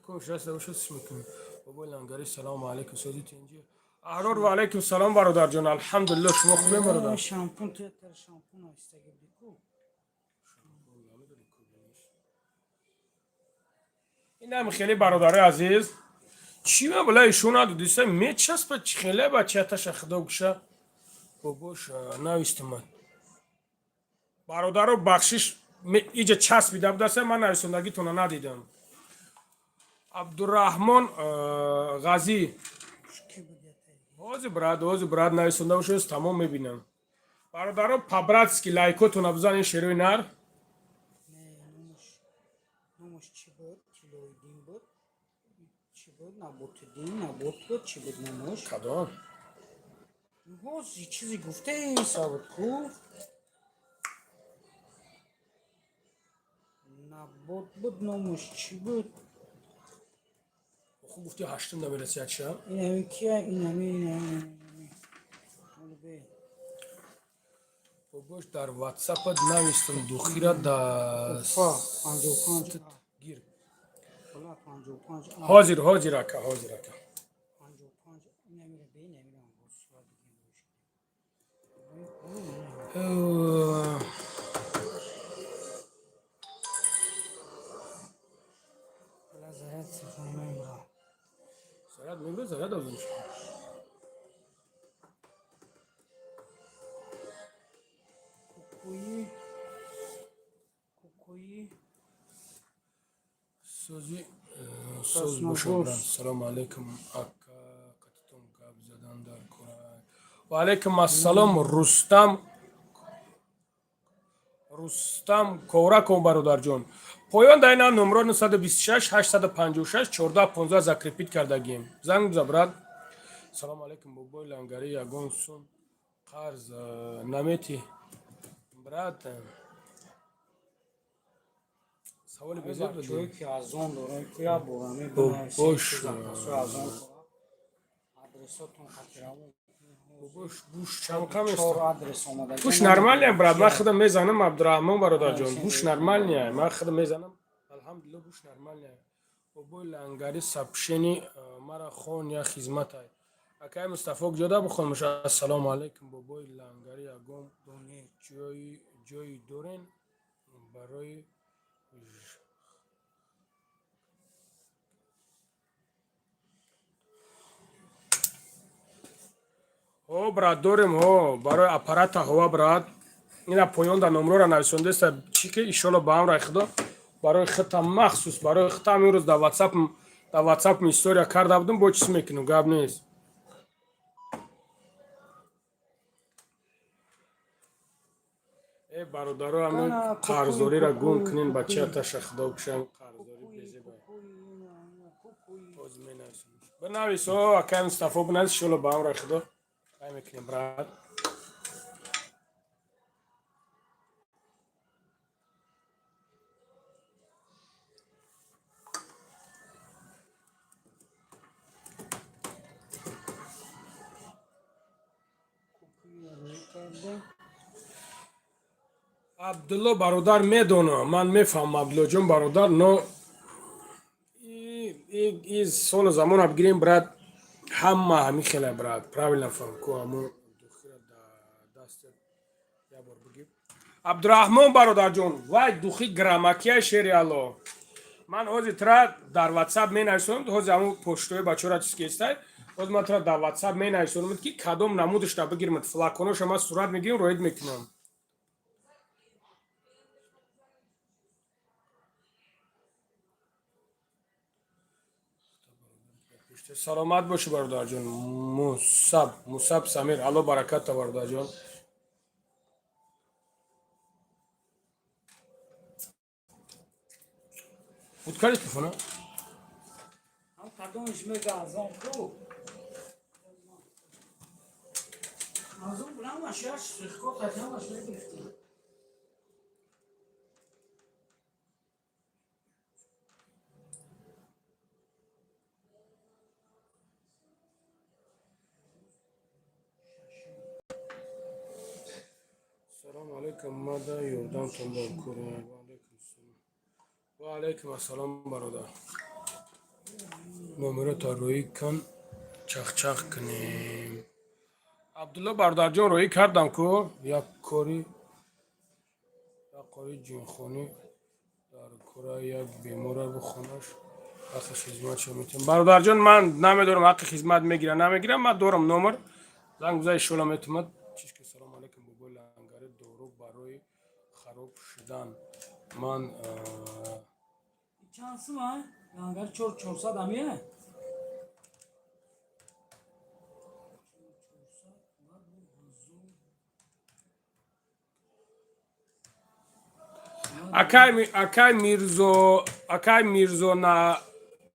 Speaker 1: Кош раста бошад, чӣ мекунем? Бобои лангари, салому алайкум, сози, тенҷи. Аҳрор, ва алайкум салом, бародарҷон. Алҳамдулиллоҳ, шумо хубен, бародар?
Speaker 4: Шампун, ту тар шампун оистаги будӣ ку.
Speaker 1: Инам хеле, бародарои азиз, чӣ ма била ишон надодиса, мечаспа, чӣ хеле бачаташа, худо куша, бобош навистумад. Бародаро, бахшиш, иҷа часпида будаса, ман нависондагитона надидам. Абдураҳмон Ғазӣ.
Speaker 4: Ки буд ятаи?
Speaker 1: Ҳозир, брат, ҳозир, брат, нависонда бошед, тамом мебинам. Бародаро, по-братски лайкотона бизанед, шерои нар.
Speaker 4: Не, номаш чӣ буд? Тилоиддин буд? Чӣ буд? Наботиддин, набот буд, чӣ буд номаш?
Speaker 1: Кадом?
Speaker 4: Ҳози чизе гуфтаи сабт ку. Набот буд, номаш чӣ буд?
Speaker 1: Хуб, гуфти, ҳаштум намераси якша.
Speaker 4: Инами кия, инами, инами. Ҳоло бе.
Speaker 1: Бобош, дар ватсапат навистам, духира да.
Speaker 4: Уфа, 55.
Speaker 1: Гир.
Speaker 4: Ҳола 55.
Speaker 1: Ҳозир, ҳозир, ака, ҳозир, ака.
Speaker 4: 55, инамира бе, инамира боз сурат бигирем. Ҳола заряд телефон мемра.
Speaker 1: Заряд мебра, заряд азон.
Speaker 4: Кукуи. Кукуи.
Speaker 1: Сози соз бошад, брат. Салому алайкум, ака, қатитон гап задан дар кора. Ва алайкум ассалом, Рустам, Рустам Ковраков, бародарҷон. Поён дар ина номро 926 856 14 15 закрепить кардагим. Занг биза, брат. Салому алайкум, бобои Лангари, ягон сум қарз намети, брат? Саволи безеб.
Speaker 4: Бачаҳое ки азон дорем, ки як бора
Speaker 1: Бобош,
Speaker 4: азон адресотон хатиравон.
Speaker 1: Бобош, буш чанд
Speaker 4: Чор
Speaker 1: мест?
Speaker 4: Адрес омада.
Speaker 1: Буш нормальный, брат, ман худам мезанам, Абдурахмон бародарҷон. Буш нормальный, ман худам мезанам. Алҳамдулилла, буш нормальный. Бобои Лангари, сообщение мара хон, я хизматай. Акай Мустафо, куҷода бихонмуш? Ассалому алайкум, бобои Лангари, ягон ҷои дорен барои ҳо, брат, дорем, ҳо, барои аппарата ҳова, брат. Ина поён дар номрора нависондаеста, чӣ ки иншолло ба амраи худо барои худта, махсус барои худтам имрӯз дар ватсап история карда будам, бо чиз мекунам, гап нест. Э, бародаро, ҳамин қарздориро гум кунин, бачааташа худо кушам, қарздорӣ безеба. Боз менависам, бинавис, о, акай Мустафо, бинавис, иншолло ба амраи худо ай мекунем, брат. Абдулло бародар, медонам, ман мефаҳмам, Абдуллоҷон бародар, но и солу замона бигирем, брат, ҳама ҳамин хеле, брат, правильно фаҳм ку. Ҳамун духира дастат як бор бигир, Абдураҳмон бародарҷон. Вай духи грамакия, шери Алло, ман ҳозир тра дар ватсап менависонам, ҳозир ҳамун поштои бачора чиз кестай, ҳозир ман тра дар ватсап менависонам, ки кадом намудашта бигирмад, флаконоша ман сурат мегирам, роид мекунам. Саломат бошӣ, бародарҷон. Мусаб, Мусаб Самир, Алло бараката, бародарҷон. Буд карди телефона?
Speaker 4: Ҳам кадомиш мега азон ку? Азон буламаш як штрихкод ҳамаш мегирифтем.
Speaker 1: Салому алайкум, мада ёрдамтон бо кура. Ва алайкум ассалом. Ва алайкум ассалом, бародар. Номеро рӯӣ кун, чахчах кунем. Абдулло бародарҷон, рӯӣ кардам ку. Як кори ҷинхонӣ дар кура, як бемора бихонаш, ҳаққи хизматшо метиҳам. Бародарҷон, ман намедонам, ҳаққи хизмат мегирам, намегирам, ман дорам номер. Занг бизан, иншолло метавонад. Чишки, салому алайкум, бобои Лангари, дору барои хароб шудан ман.
Speaker 4: Чанд сум а? Лангар 4 400 амия?
Speaker 1: Акай Мирзо, акай Мирзо на,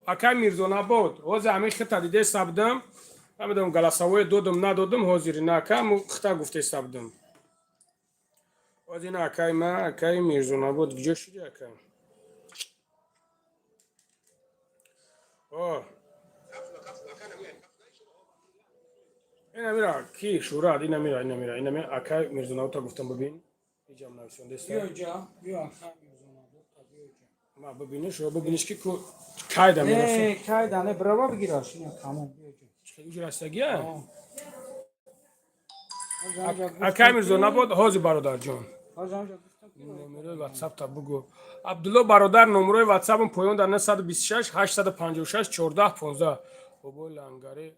Speaker 1: акай Мирзо набод. Ҳозир ҳамин хита диде сабдам. Намедонам, голосовое додам, надодам. Ҳозир на, ака, хита гуфтеста будам. Ҳозир на, акаи ма, акаи Мирзонабод, куҷо шуди, ака? О, ина мира ки шурат, ина мира, ина мира, ина мира, акаи Мирзонабодта гуфтам, бибин, иҷам нависондеста.
Speaker 4: Биё ҷа, биё, акаи Мирзонабод, биё ҷа.
Speaker 1: Ма бибиниш, бибиниш ки ку кайда мерасад.
Speaker 4: Не, кайда не, бирава бигираш, ина тамом, биё ҷа.
Speaker 1: Уҷ растагия? Акаи Мирзонабод, ҳозир, бародарҷон. Номерои ватсапта бугӯ. Абдулло бародар, номерои ватсапам поён дар 926 856 14 15. Бобои Лангари,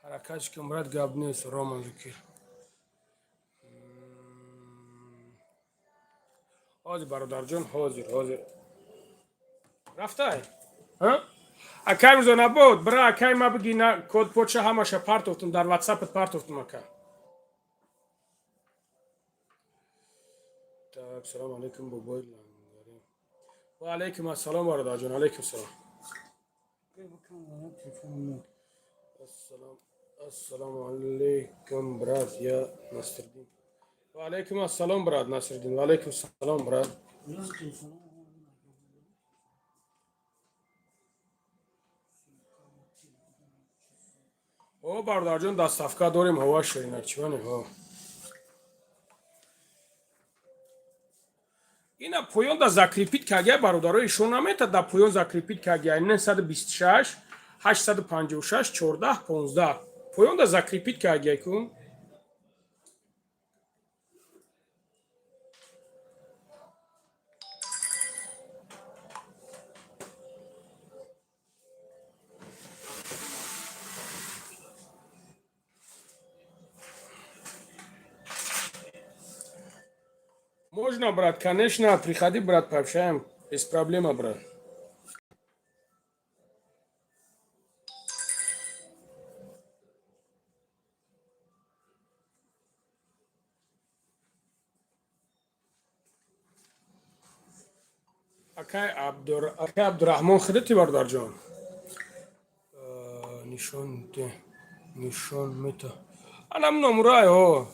Speaker 1: ҳаракатш ки брат, гап нест. Роман Зукир, ҳозир, бародарҷон, ҳозир, ҳозир рафтай. Акай Мирзонабод, бира, акай ма биги, на код поча ҳамаша партофтум, дар ватсапат партофтум, ака. Так, салом алейкум, бобои Лангари. Ва алейкум ассалом, бародарҷон, алейкум салом. Ассалому алейкум, брат, я Насриддин. Ва алейкум ассалом, брат Насриддин, ва алейкум салом, брат. О, бародарҷон, доставка дорем, ҳова ширинак чиване, ҳо. Ина поён да закрепить кагия, бародаро, ишон намета, да поён закрепить кагия 926 856 14 15, поён да закрепить кагия ку. Можно, брат, конечно, приходи, брат, пообщаем. Без проблема, брат. Акай Абдурраҳмон, худати, бародарҷон, нишон де, нишон мета, анам номурай. Ҳо,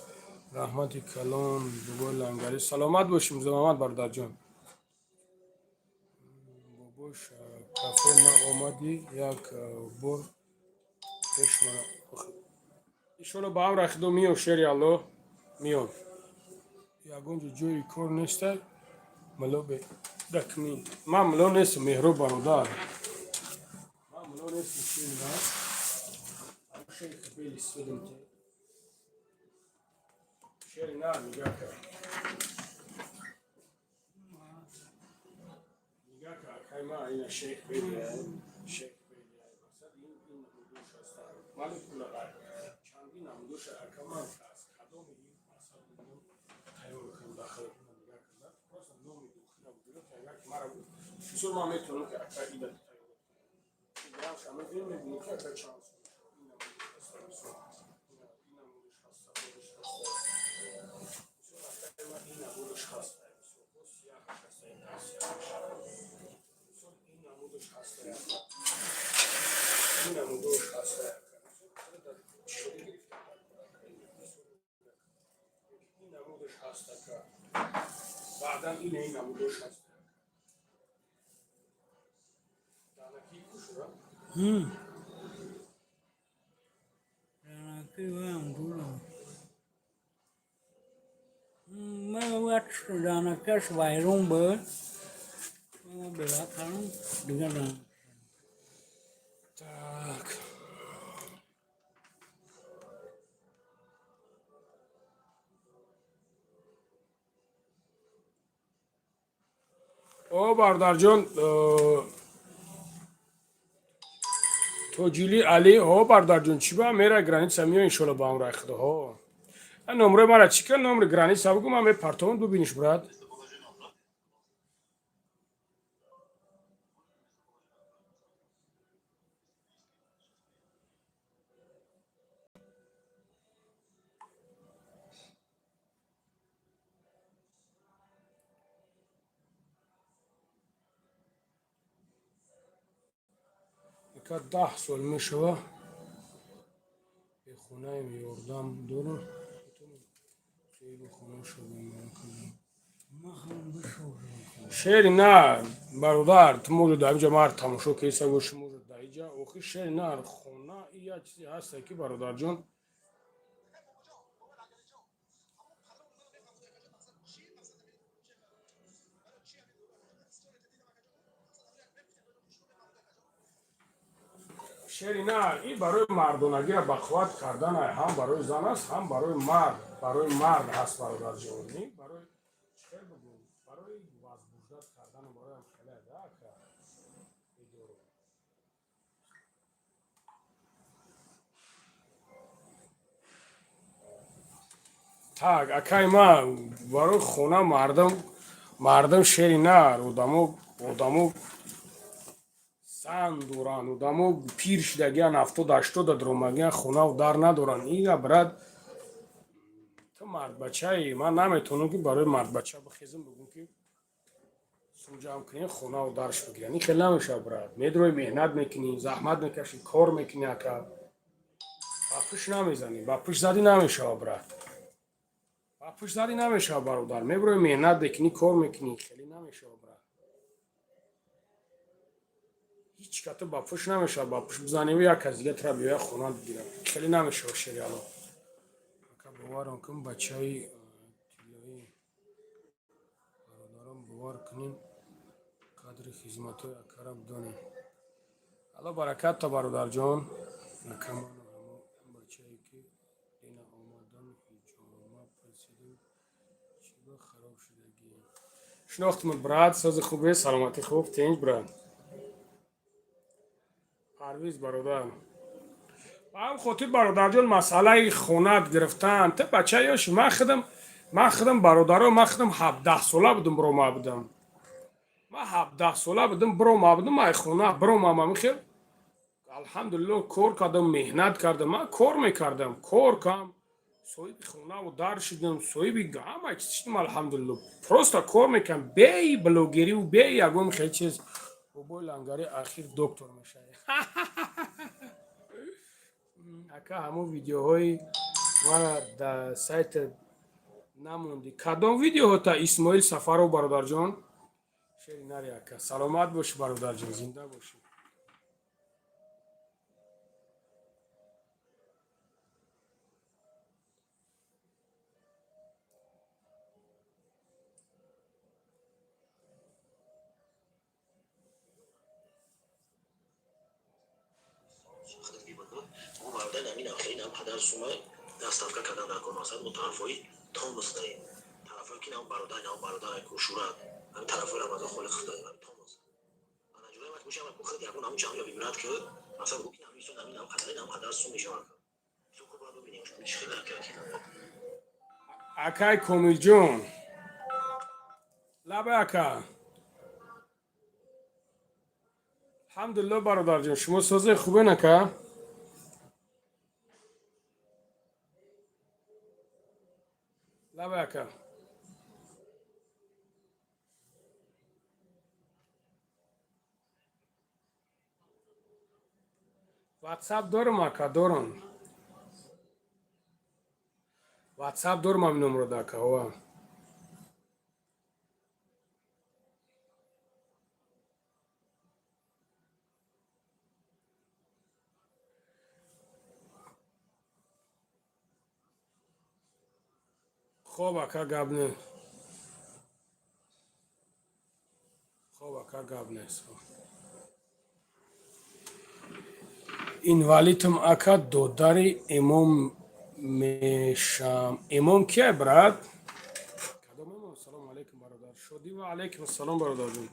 Speaker 1: раҳмати калон, бобои Лангарӣ, саломат бошӣ, Мирзомамад бародарҷон. Бобош, кафе наомадӣ як бор пеш мана. Иншолло, ба амра Худо миён, шери Аллоҳ, миён. Ягон ҷо ҷои кор неста, мало дакми. Ман муло нестам, Меҳроб бародар, ман муло нестам, шери на шейх бели судам, шери на. Нигаҳ кар, нигаҳ кар, акай ма, ина шейх бели, шейх бели. Мақсад ин намудош аст, маликула чандин намудош, ака. Ман аз кадоми ин мақсад тайёр кунам дахл, нигаҳ карда, просто номи дохила бугирад. Агар ки мара бисёр, ман метавонам ки, ака, ида тайёр кунам. Мебинем, мебинем ки, ака, чанд сум ин намудош аст, бисёр ин намудош ҳаст, сафедаш ҳаст, бисёр, акай ма, ин намудош ҳаст, бисёр бо сияҳаш ҳаст, ин сияҳаш, бисёр ин намудош ҳаст, ин намудош ҳаст, ин намудош ҳаст, ака. Баъдан ин намудош ҳаст. Данаки кушура.
Speaker 4: Данаки ваям дурам. Ман данакаш вайрон буд. Ман бела кардам, дигар данак.
Speaker 1: Так. О, бародарҷон, Тоҷили Али, о, бародарҷон, чӣ ба мера граница миё, иншолло, ба амраи Худо. Ҳо, номрои мара чӣ кар, номри граница бугу, ман мепартовам, бубиниш, брат. Ака, 10 сол мешава бехонаем, ёрдам дорам, соҳиби хона шавем. Шери нар, бародар, ту может дар инҷа мар тамошо кеса боши, может дар инҷа. Охи, шери нар, хона як чизе ҳаста, ки, бародарҷон, шери нар, ин барои мардонагиро бақувват кардан, ҳам барои зан аст, ҳам барои мард ҳаст, бародарҷон. Барои чӣ бигӯм, барои возбуждать кардану барои хеле да, ака, видеоро. Так, акай ман, барои хона мардум, шери нар, одамо зан доранд, одамо пир шудагиан, 70-80 даромагиан, хонаву дар надоранд. Ина, брат, ту мардбачаи, ман наметавонам, ки барои мардбача бихезам, бигӯм, ки сум ҷамъ кунем, хонаву дарш бигирам. Ин хел намешавад, брат. Медрои, меҳнат мекунӣ, заҳмат мекашӣ, кор мекунӣ, ака, ба пушт намезанӣ, ба пушт задӣ намешавад, брат, ба пушт задӣ намешавад, бародар. Меброи, меҳнат мекунӣ, кор мекунӣ, хеле намешавад, брат. Ҳеҷ ката ба пушт намешавад, ба пушт бизанем, як кас дига тра биёя, хона бигирам, хеле намешавад. Шери Алло, ака, боварам кун, бачаи тиллоӣ. Бародарон, бовар кунем, қадри хизматҳои акара бидонем. Алло баракатта, бародарҷон. Ака, ману ҳамо бачае, ки дина омадан, ҳиҷома пурсидем, чӣ ба хароб шудагӣ. Шинохтимад, брат, сози хубе, саломатӣ хуб, тинҷ, брат. Парвиз, бародар, ба ҳам хотир, бародарҷон, масъалаи хонат гирифтан, ту бача ёши. Ман худам, бародаро, ман худам 17-сола будум, бирома будам. Ман 17-сола будам, бирома будам ай хона, биромам ҳамихел. Алҳамдулилло, кор кардам, меҳнат кардам, ман кор мекардам, кор кам, соҳиби хонаву дар шудам, соҳиби ҳама чиз шудам, алҳамдулилло. Просто кор мекардам, беи блогериву беи ягон хел чиз. Бобои лангари ахир доктор мешавад. Ака, ҳамон видеоҳои мара дар сайт намондӣ, кадом видеоҳота? Исмоил Сафаров, бародарҷон, шери нари, ака, саломат бошӣ, бародарҷон, зинда бошӣ.
Speaker 3: Ҳамин қадар сума доставка кардан дар кор, мақсад мо тарафҳои Томас даем, тарафҳое ки нам бародар, нам бародар кушурат, ҳамин тарафҳои Рамазон Холиқов даем, Томас. Ана ҷураи вақт мешава, ку худ ягон ҳамун чанд вибрат ки мақсад гу ки ҳамин ҳамин ҳам қадари нам қадар сум мешавад. Ку бояд бибинем, чӣ хел ки.
Speaker 1: Акай Комилҷон, лаба, ака. Алҳамдулилло, бародарҷон, шумо созе, хубен, ака? Лаба, ака. Ватсап дорам, ака, дорам, ватсап дорам, ҳамин номро да, ака, ова. Хоб, ака, гап не. Хоб, ака, гап нест. Инвалидам, ака, додари Эмом мешам. Эмом кия, брат? Кадом Эмом? Салому алейкум, бародар. Шодӣ ва алейкум ассалом, бародарҷон.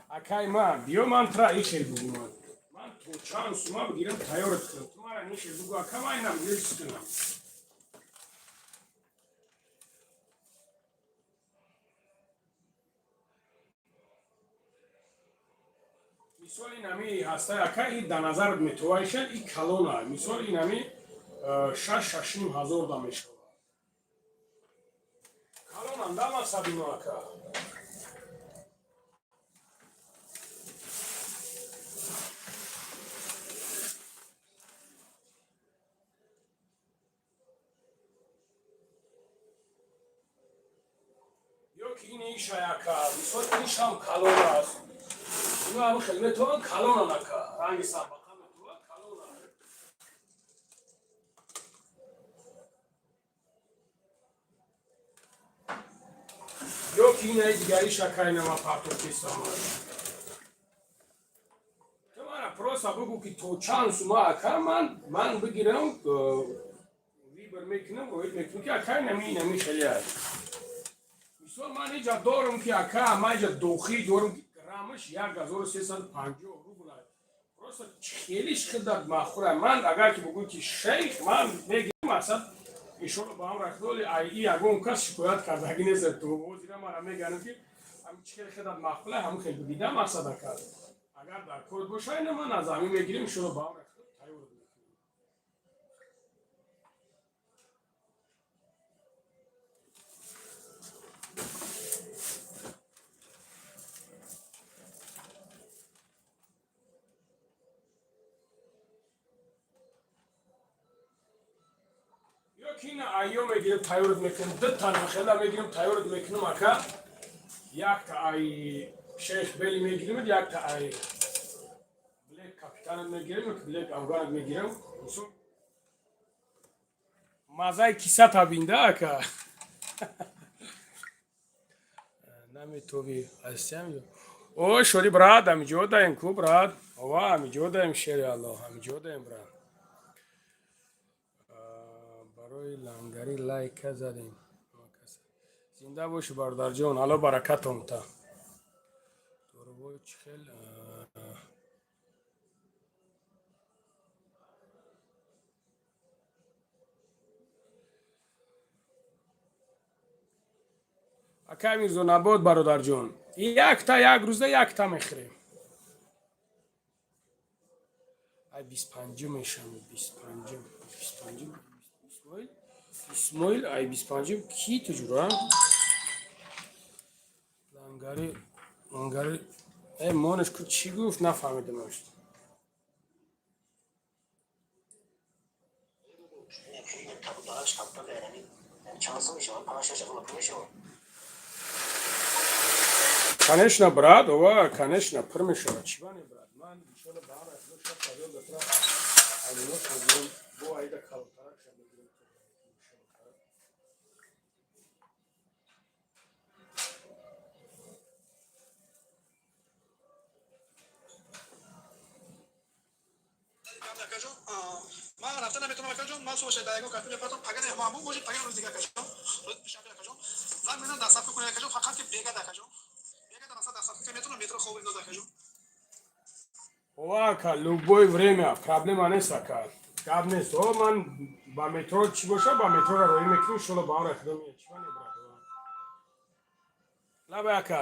Speaker 1: Акай ман, биё, ман тра ихел бугуман. Ман то чанд сума бигирам, тайёрат кунам. Ту мара нихел бугу, ака, ман инам бигир, чиз кунам. Мисол, инами ҳастай, ака, и дар назар метовайша, и калона. Мисол, инами 6-6,5 ҳазор да мешавад. Калонам да, мақсад ино, ака. Ин иша яка, мисол, ишам калон аст. Ино ҳам хел метавон калонан, ака, ранги сабақа метавон калонан. Ё ки инаи дигариш, ака, инама партофтесама. Ту мана просто бугӯ, ки то чанд сума, ака, ман бигирам, выбор мекунам, роид мекунам, ки ака, инами хеле аст. Мисол, ман иҷа дорам, ки, ака, ман иҷа дохӣ дорам, ки граммаш 1350 рубл аст. Просто хелиш хидат махӯра. Ман агар ки бугӯй, ки шейх, ман мегирам, мақсад, иншолло, ба ҳам рахтоли ай ягон кас шикоят кардагӣ нест. То ҳозира мара меганам, ки ҳам чӣ хел хидат махӯла, ҳамун хел бигида. Мақсад, ака, агар дар кор боша, ина ман аз ҳамин мегирем, иншолло, ба ҳам рахтоли тайёр мекунем. Ё ки ина айё мегирем, тайёрат мекунем, ду тана хела мегирем, тайёрат мекунем, ака. Якта ай шейх бели мегирем, якта ай блек капитанат мегирем, ё ки блек афганат мегирем. Мисол, мазаи кисата бинда, ака. Наметоби ҳастям. О, шори, брат, ҳамиҷо даем ку, брат. Ова, ҳамиҷо даем, шери Аллоҳ, ҳамиҷо даем, брат. Барои лангарӣ лайка задем. Зинда бошӣ, бародарҷон, Алло баракатон та. Дорувои чӣ хел? Акай Мирзо Набод, бародарҷон, якта як рӯза якта мехӯрем. Ай 25-ум мешам, 25-ум, 25-ум, Исмоил, Исмоил, ай 25-ум ки ту ҷура? Лангари, лангари, э, монаш ку, чӣ гуфт, нафаҳмидамаш.
Speaker 3: Кабутараш кабутар, яъне чанд сум мешавад? 5-6 ҳазор пул мешавад?
Speaker 1: Конечно, брат, ова, конечно, пур мешавад. Чӣ бане, брат? Ман иншолло ба ҳар ахло шаб фарёд датра аймино мегирем, бо айда калонтарак шаб мегирем. Иншолло.
Speaker 3: Акаҷон, ман рафта наметавонам, акаҷон. Ман субҳ дар ягон кафе мепартам, пага меҳмон бошед, пага рӯз дига, акаҷон, рӯзи душанбе, акаҷон, занг мезанам, доставка кунед, акаҷон. Фақат ки бегада, акаҷон, бегада масалан доставка кунед, метавонам метро хоб индоз, акаҷон.
Speaker 1: Ова, ака, любое время, проблема нест, ака. Гап нест. О, ман ба метро чӣ боша, ба метроро роҳӣ мекунем, иншолло, ба ҳамра худо меяд. Чӣ бане, брат? Ова. Лабай, ака.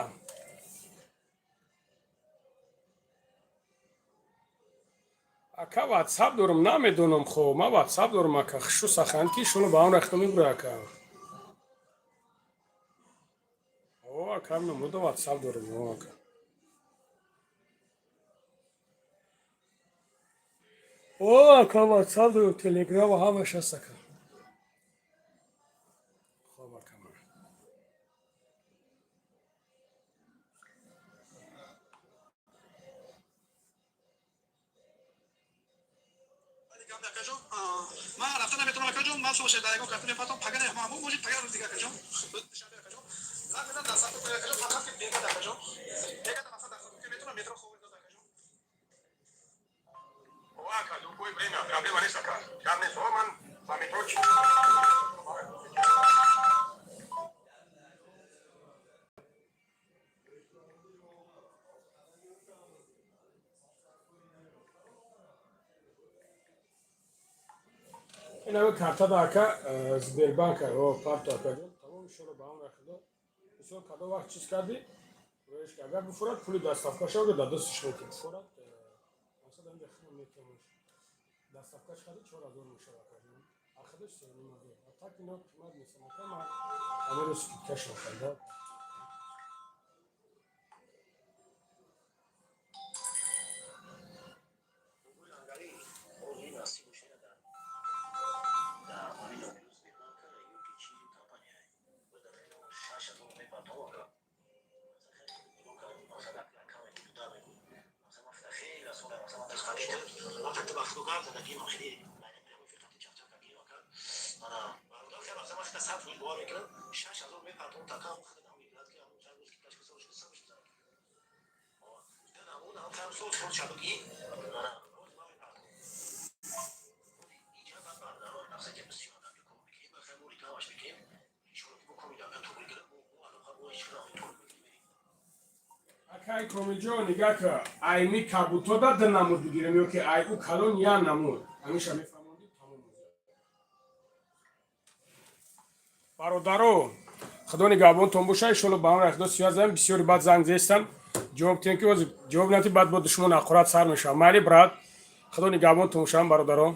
Speaker 1: Ака, ватсап дорам, намедонам, хо, ман ватсап дорам, ака. Хушу сахан ки иншолло ба ҳамра худо мебура, ака. О, ака, намуда ватсап дорам, о, ака. О, ака, ватсап дорам, телеграм ҳамаш ҳаст, ака. Хоб, ака, ман.
Speaker 3: Акаҷон, ман рафта наметавонам, акаҷон. Ман субҳ дар ягон кафе мепартам, пага меҳмон бошед, пага рӯзи дига, акаҷон, рӯзи душанбе, акаҷон, занг мезанам, доставка кунед, акаҷон. Фақат ки бегада, акаҷон, бегада масалан доставка кунед, метавонам метро хоб индоз, акаҷон.
Speaker 1: О, ака, любое время, проблема нест, ака. Гап нест. О, ман ба метро чӣ Инави картада, ака, Сбербанка, о, парто, акаҷон, тамом, иншолло, ба ҳамра худо. Мисол, кадом вақт чиз кардӣ, роиш, агар бифурад, пули доставкаша дар дастиш метем. Фурад, масалан, инҷа худо метемаш. Доставкаш хади 4000 мешавад, акаҷон. А худаш 3500. А так ино қимат нестан, ака, ман ҳамаро скидкашон карда.
Speaker 3: Лангари ҳозир насиб бошад, дар ҳамин Сбербанка ё ки чи компания 6000 мепартам, ака. Гап задагим, хеле прямой эфир қати чақчақ кардем, ака. Ана бародар, хеле вақта ман хита 100% бовар мекунам, 6000 мепартом, така ҳам хита ҳам мегирад, ки ҳамун чанд рӯз ки ташкил сол шуда, сабш мезанад. Ҳамун ҳам хам сол сол шабагӣ, ана рӯз ман мепартом. Иҷа баъд бародарон нақса ки бисёр адам кор мекунем, хеле мо рекламаш мекунем. Иншоалло, ки бо комил агар туғри гирад, бо алоқа, бо ҳеҷ кадом туғри мекунем.
Speaker 1: Акай Комилҷон, нигаҳ ка, айми кабутода ду намуд бигирем ё ки ай ӯ калон я намуд? Ҳамеша мефаҳмондӣ, тамом. Бародаро, худо нигаҳбонтон боша, иншоалло, ба амри Худо связь зам. Бисёри баъд занг зестан, ҷавоб тиҳем, ки ҳозир ҷавоб надиҳӣ, баъд бо душмон ҳақорат сар мешавад. Майли, брат, худо нигаҳбонтон бошам, бародаро.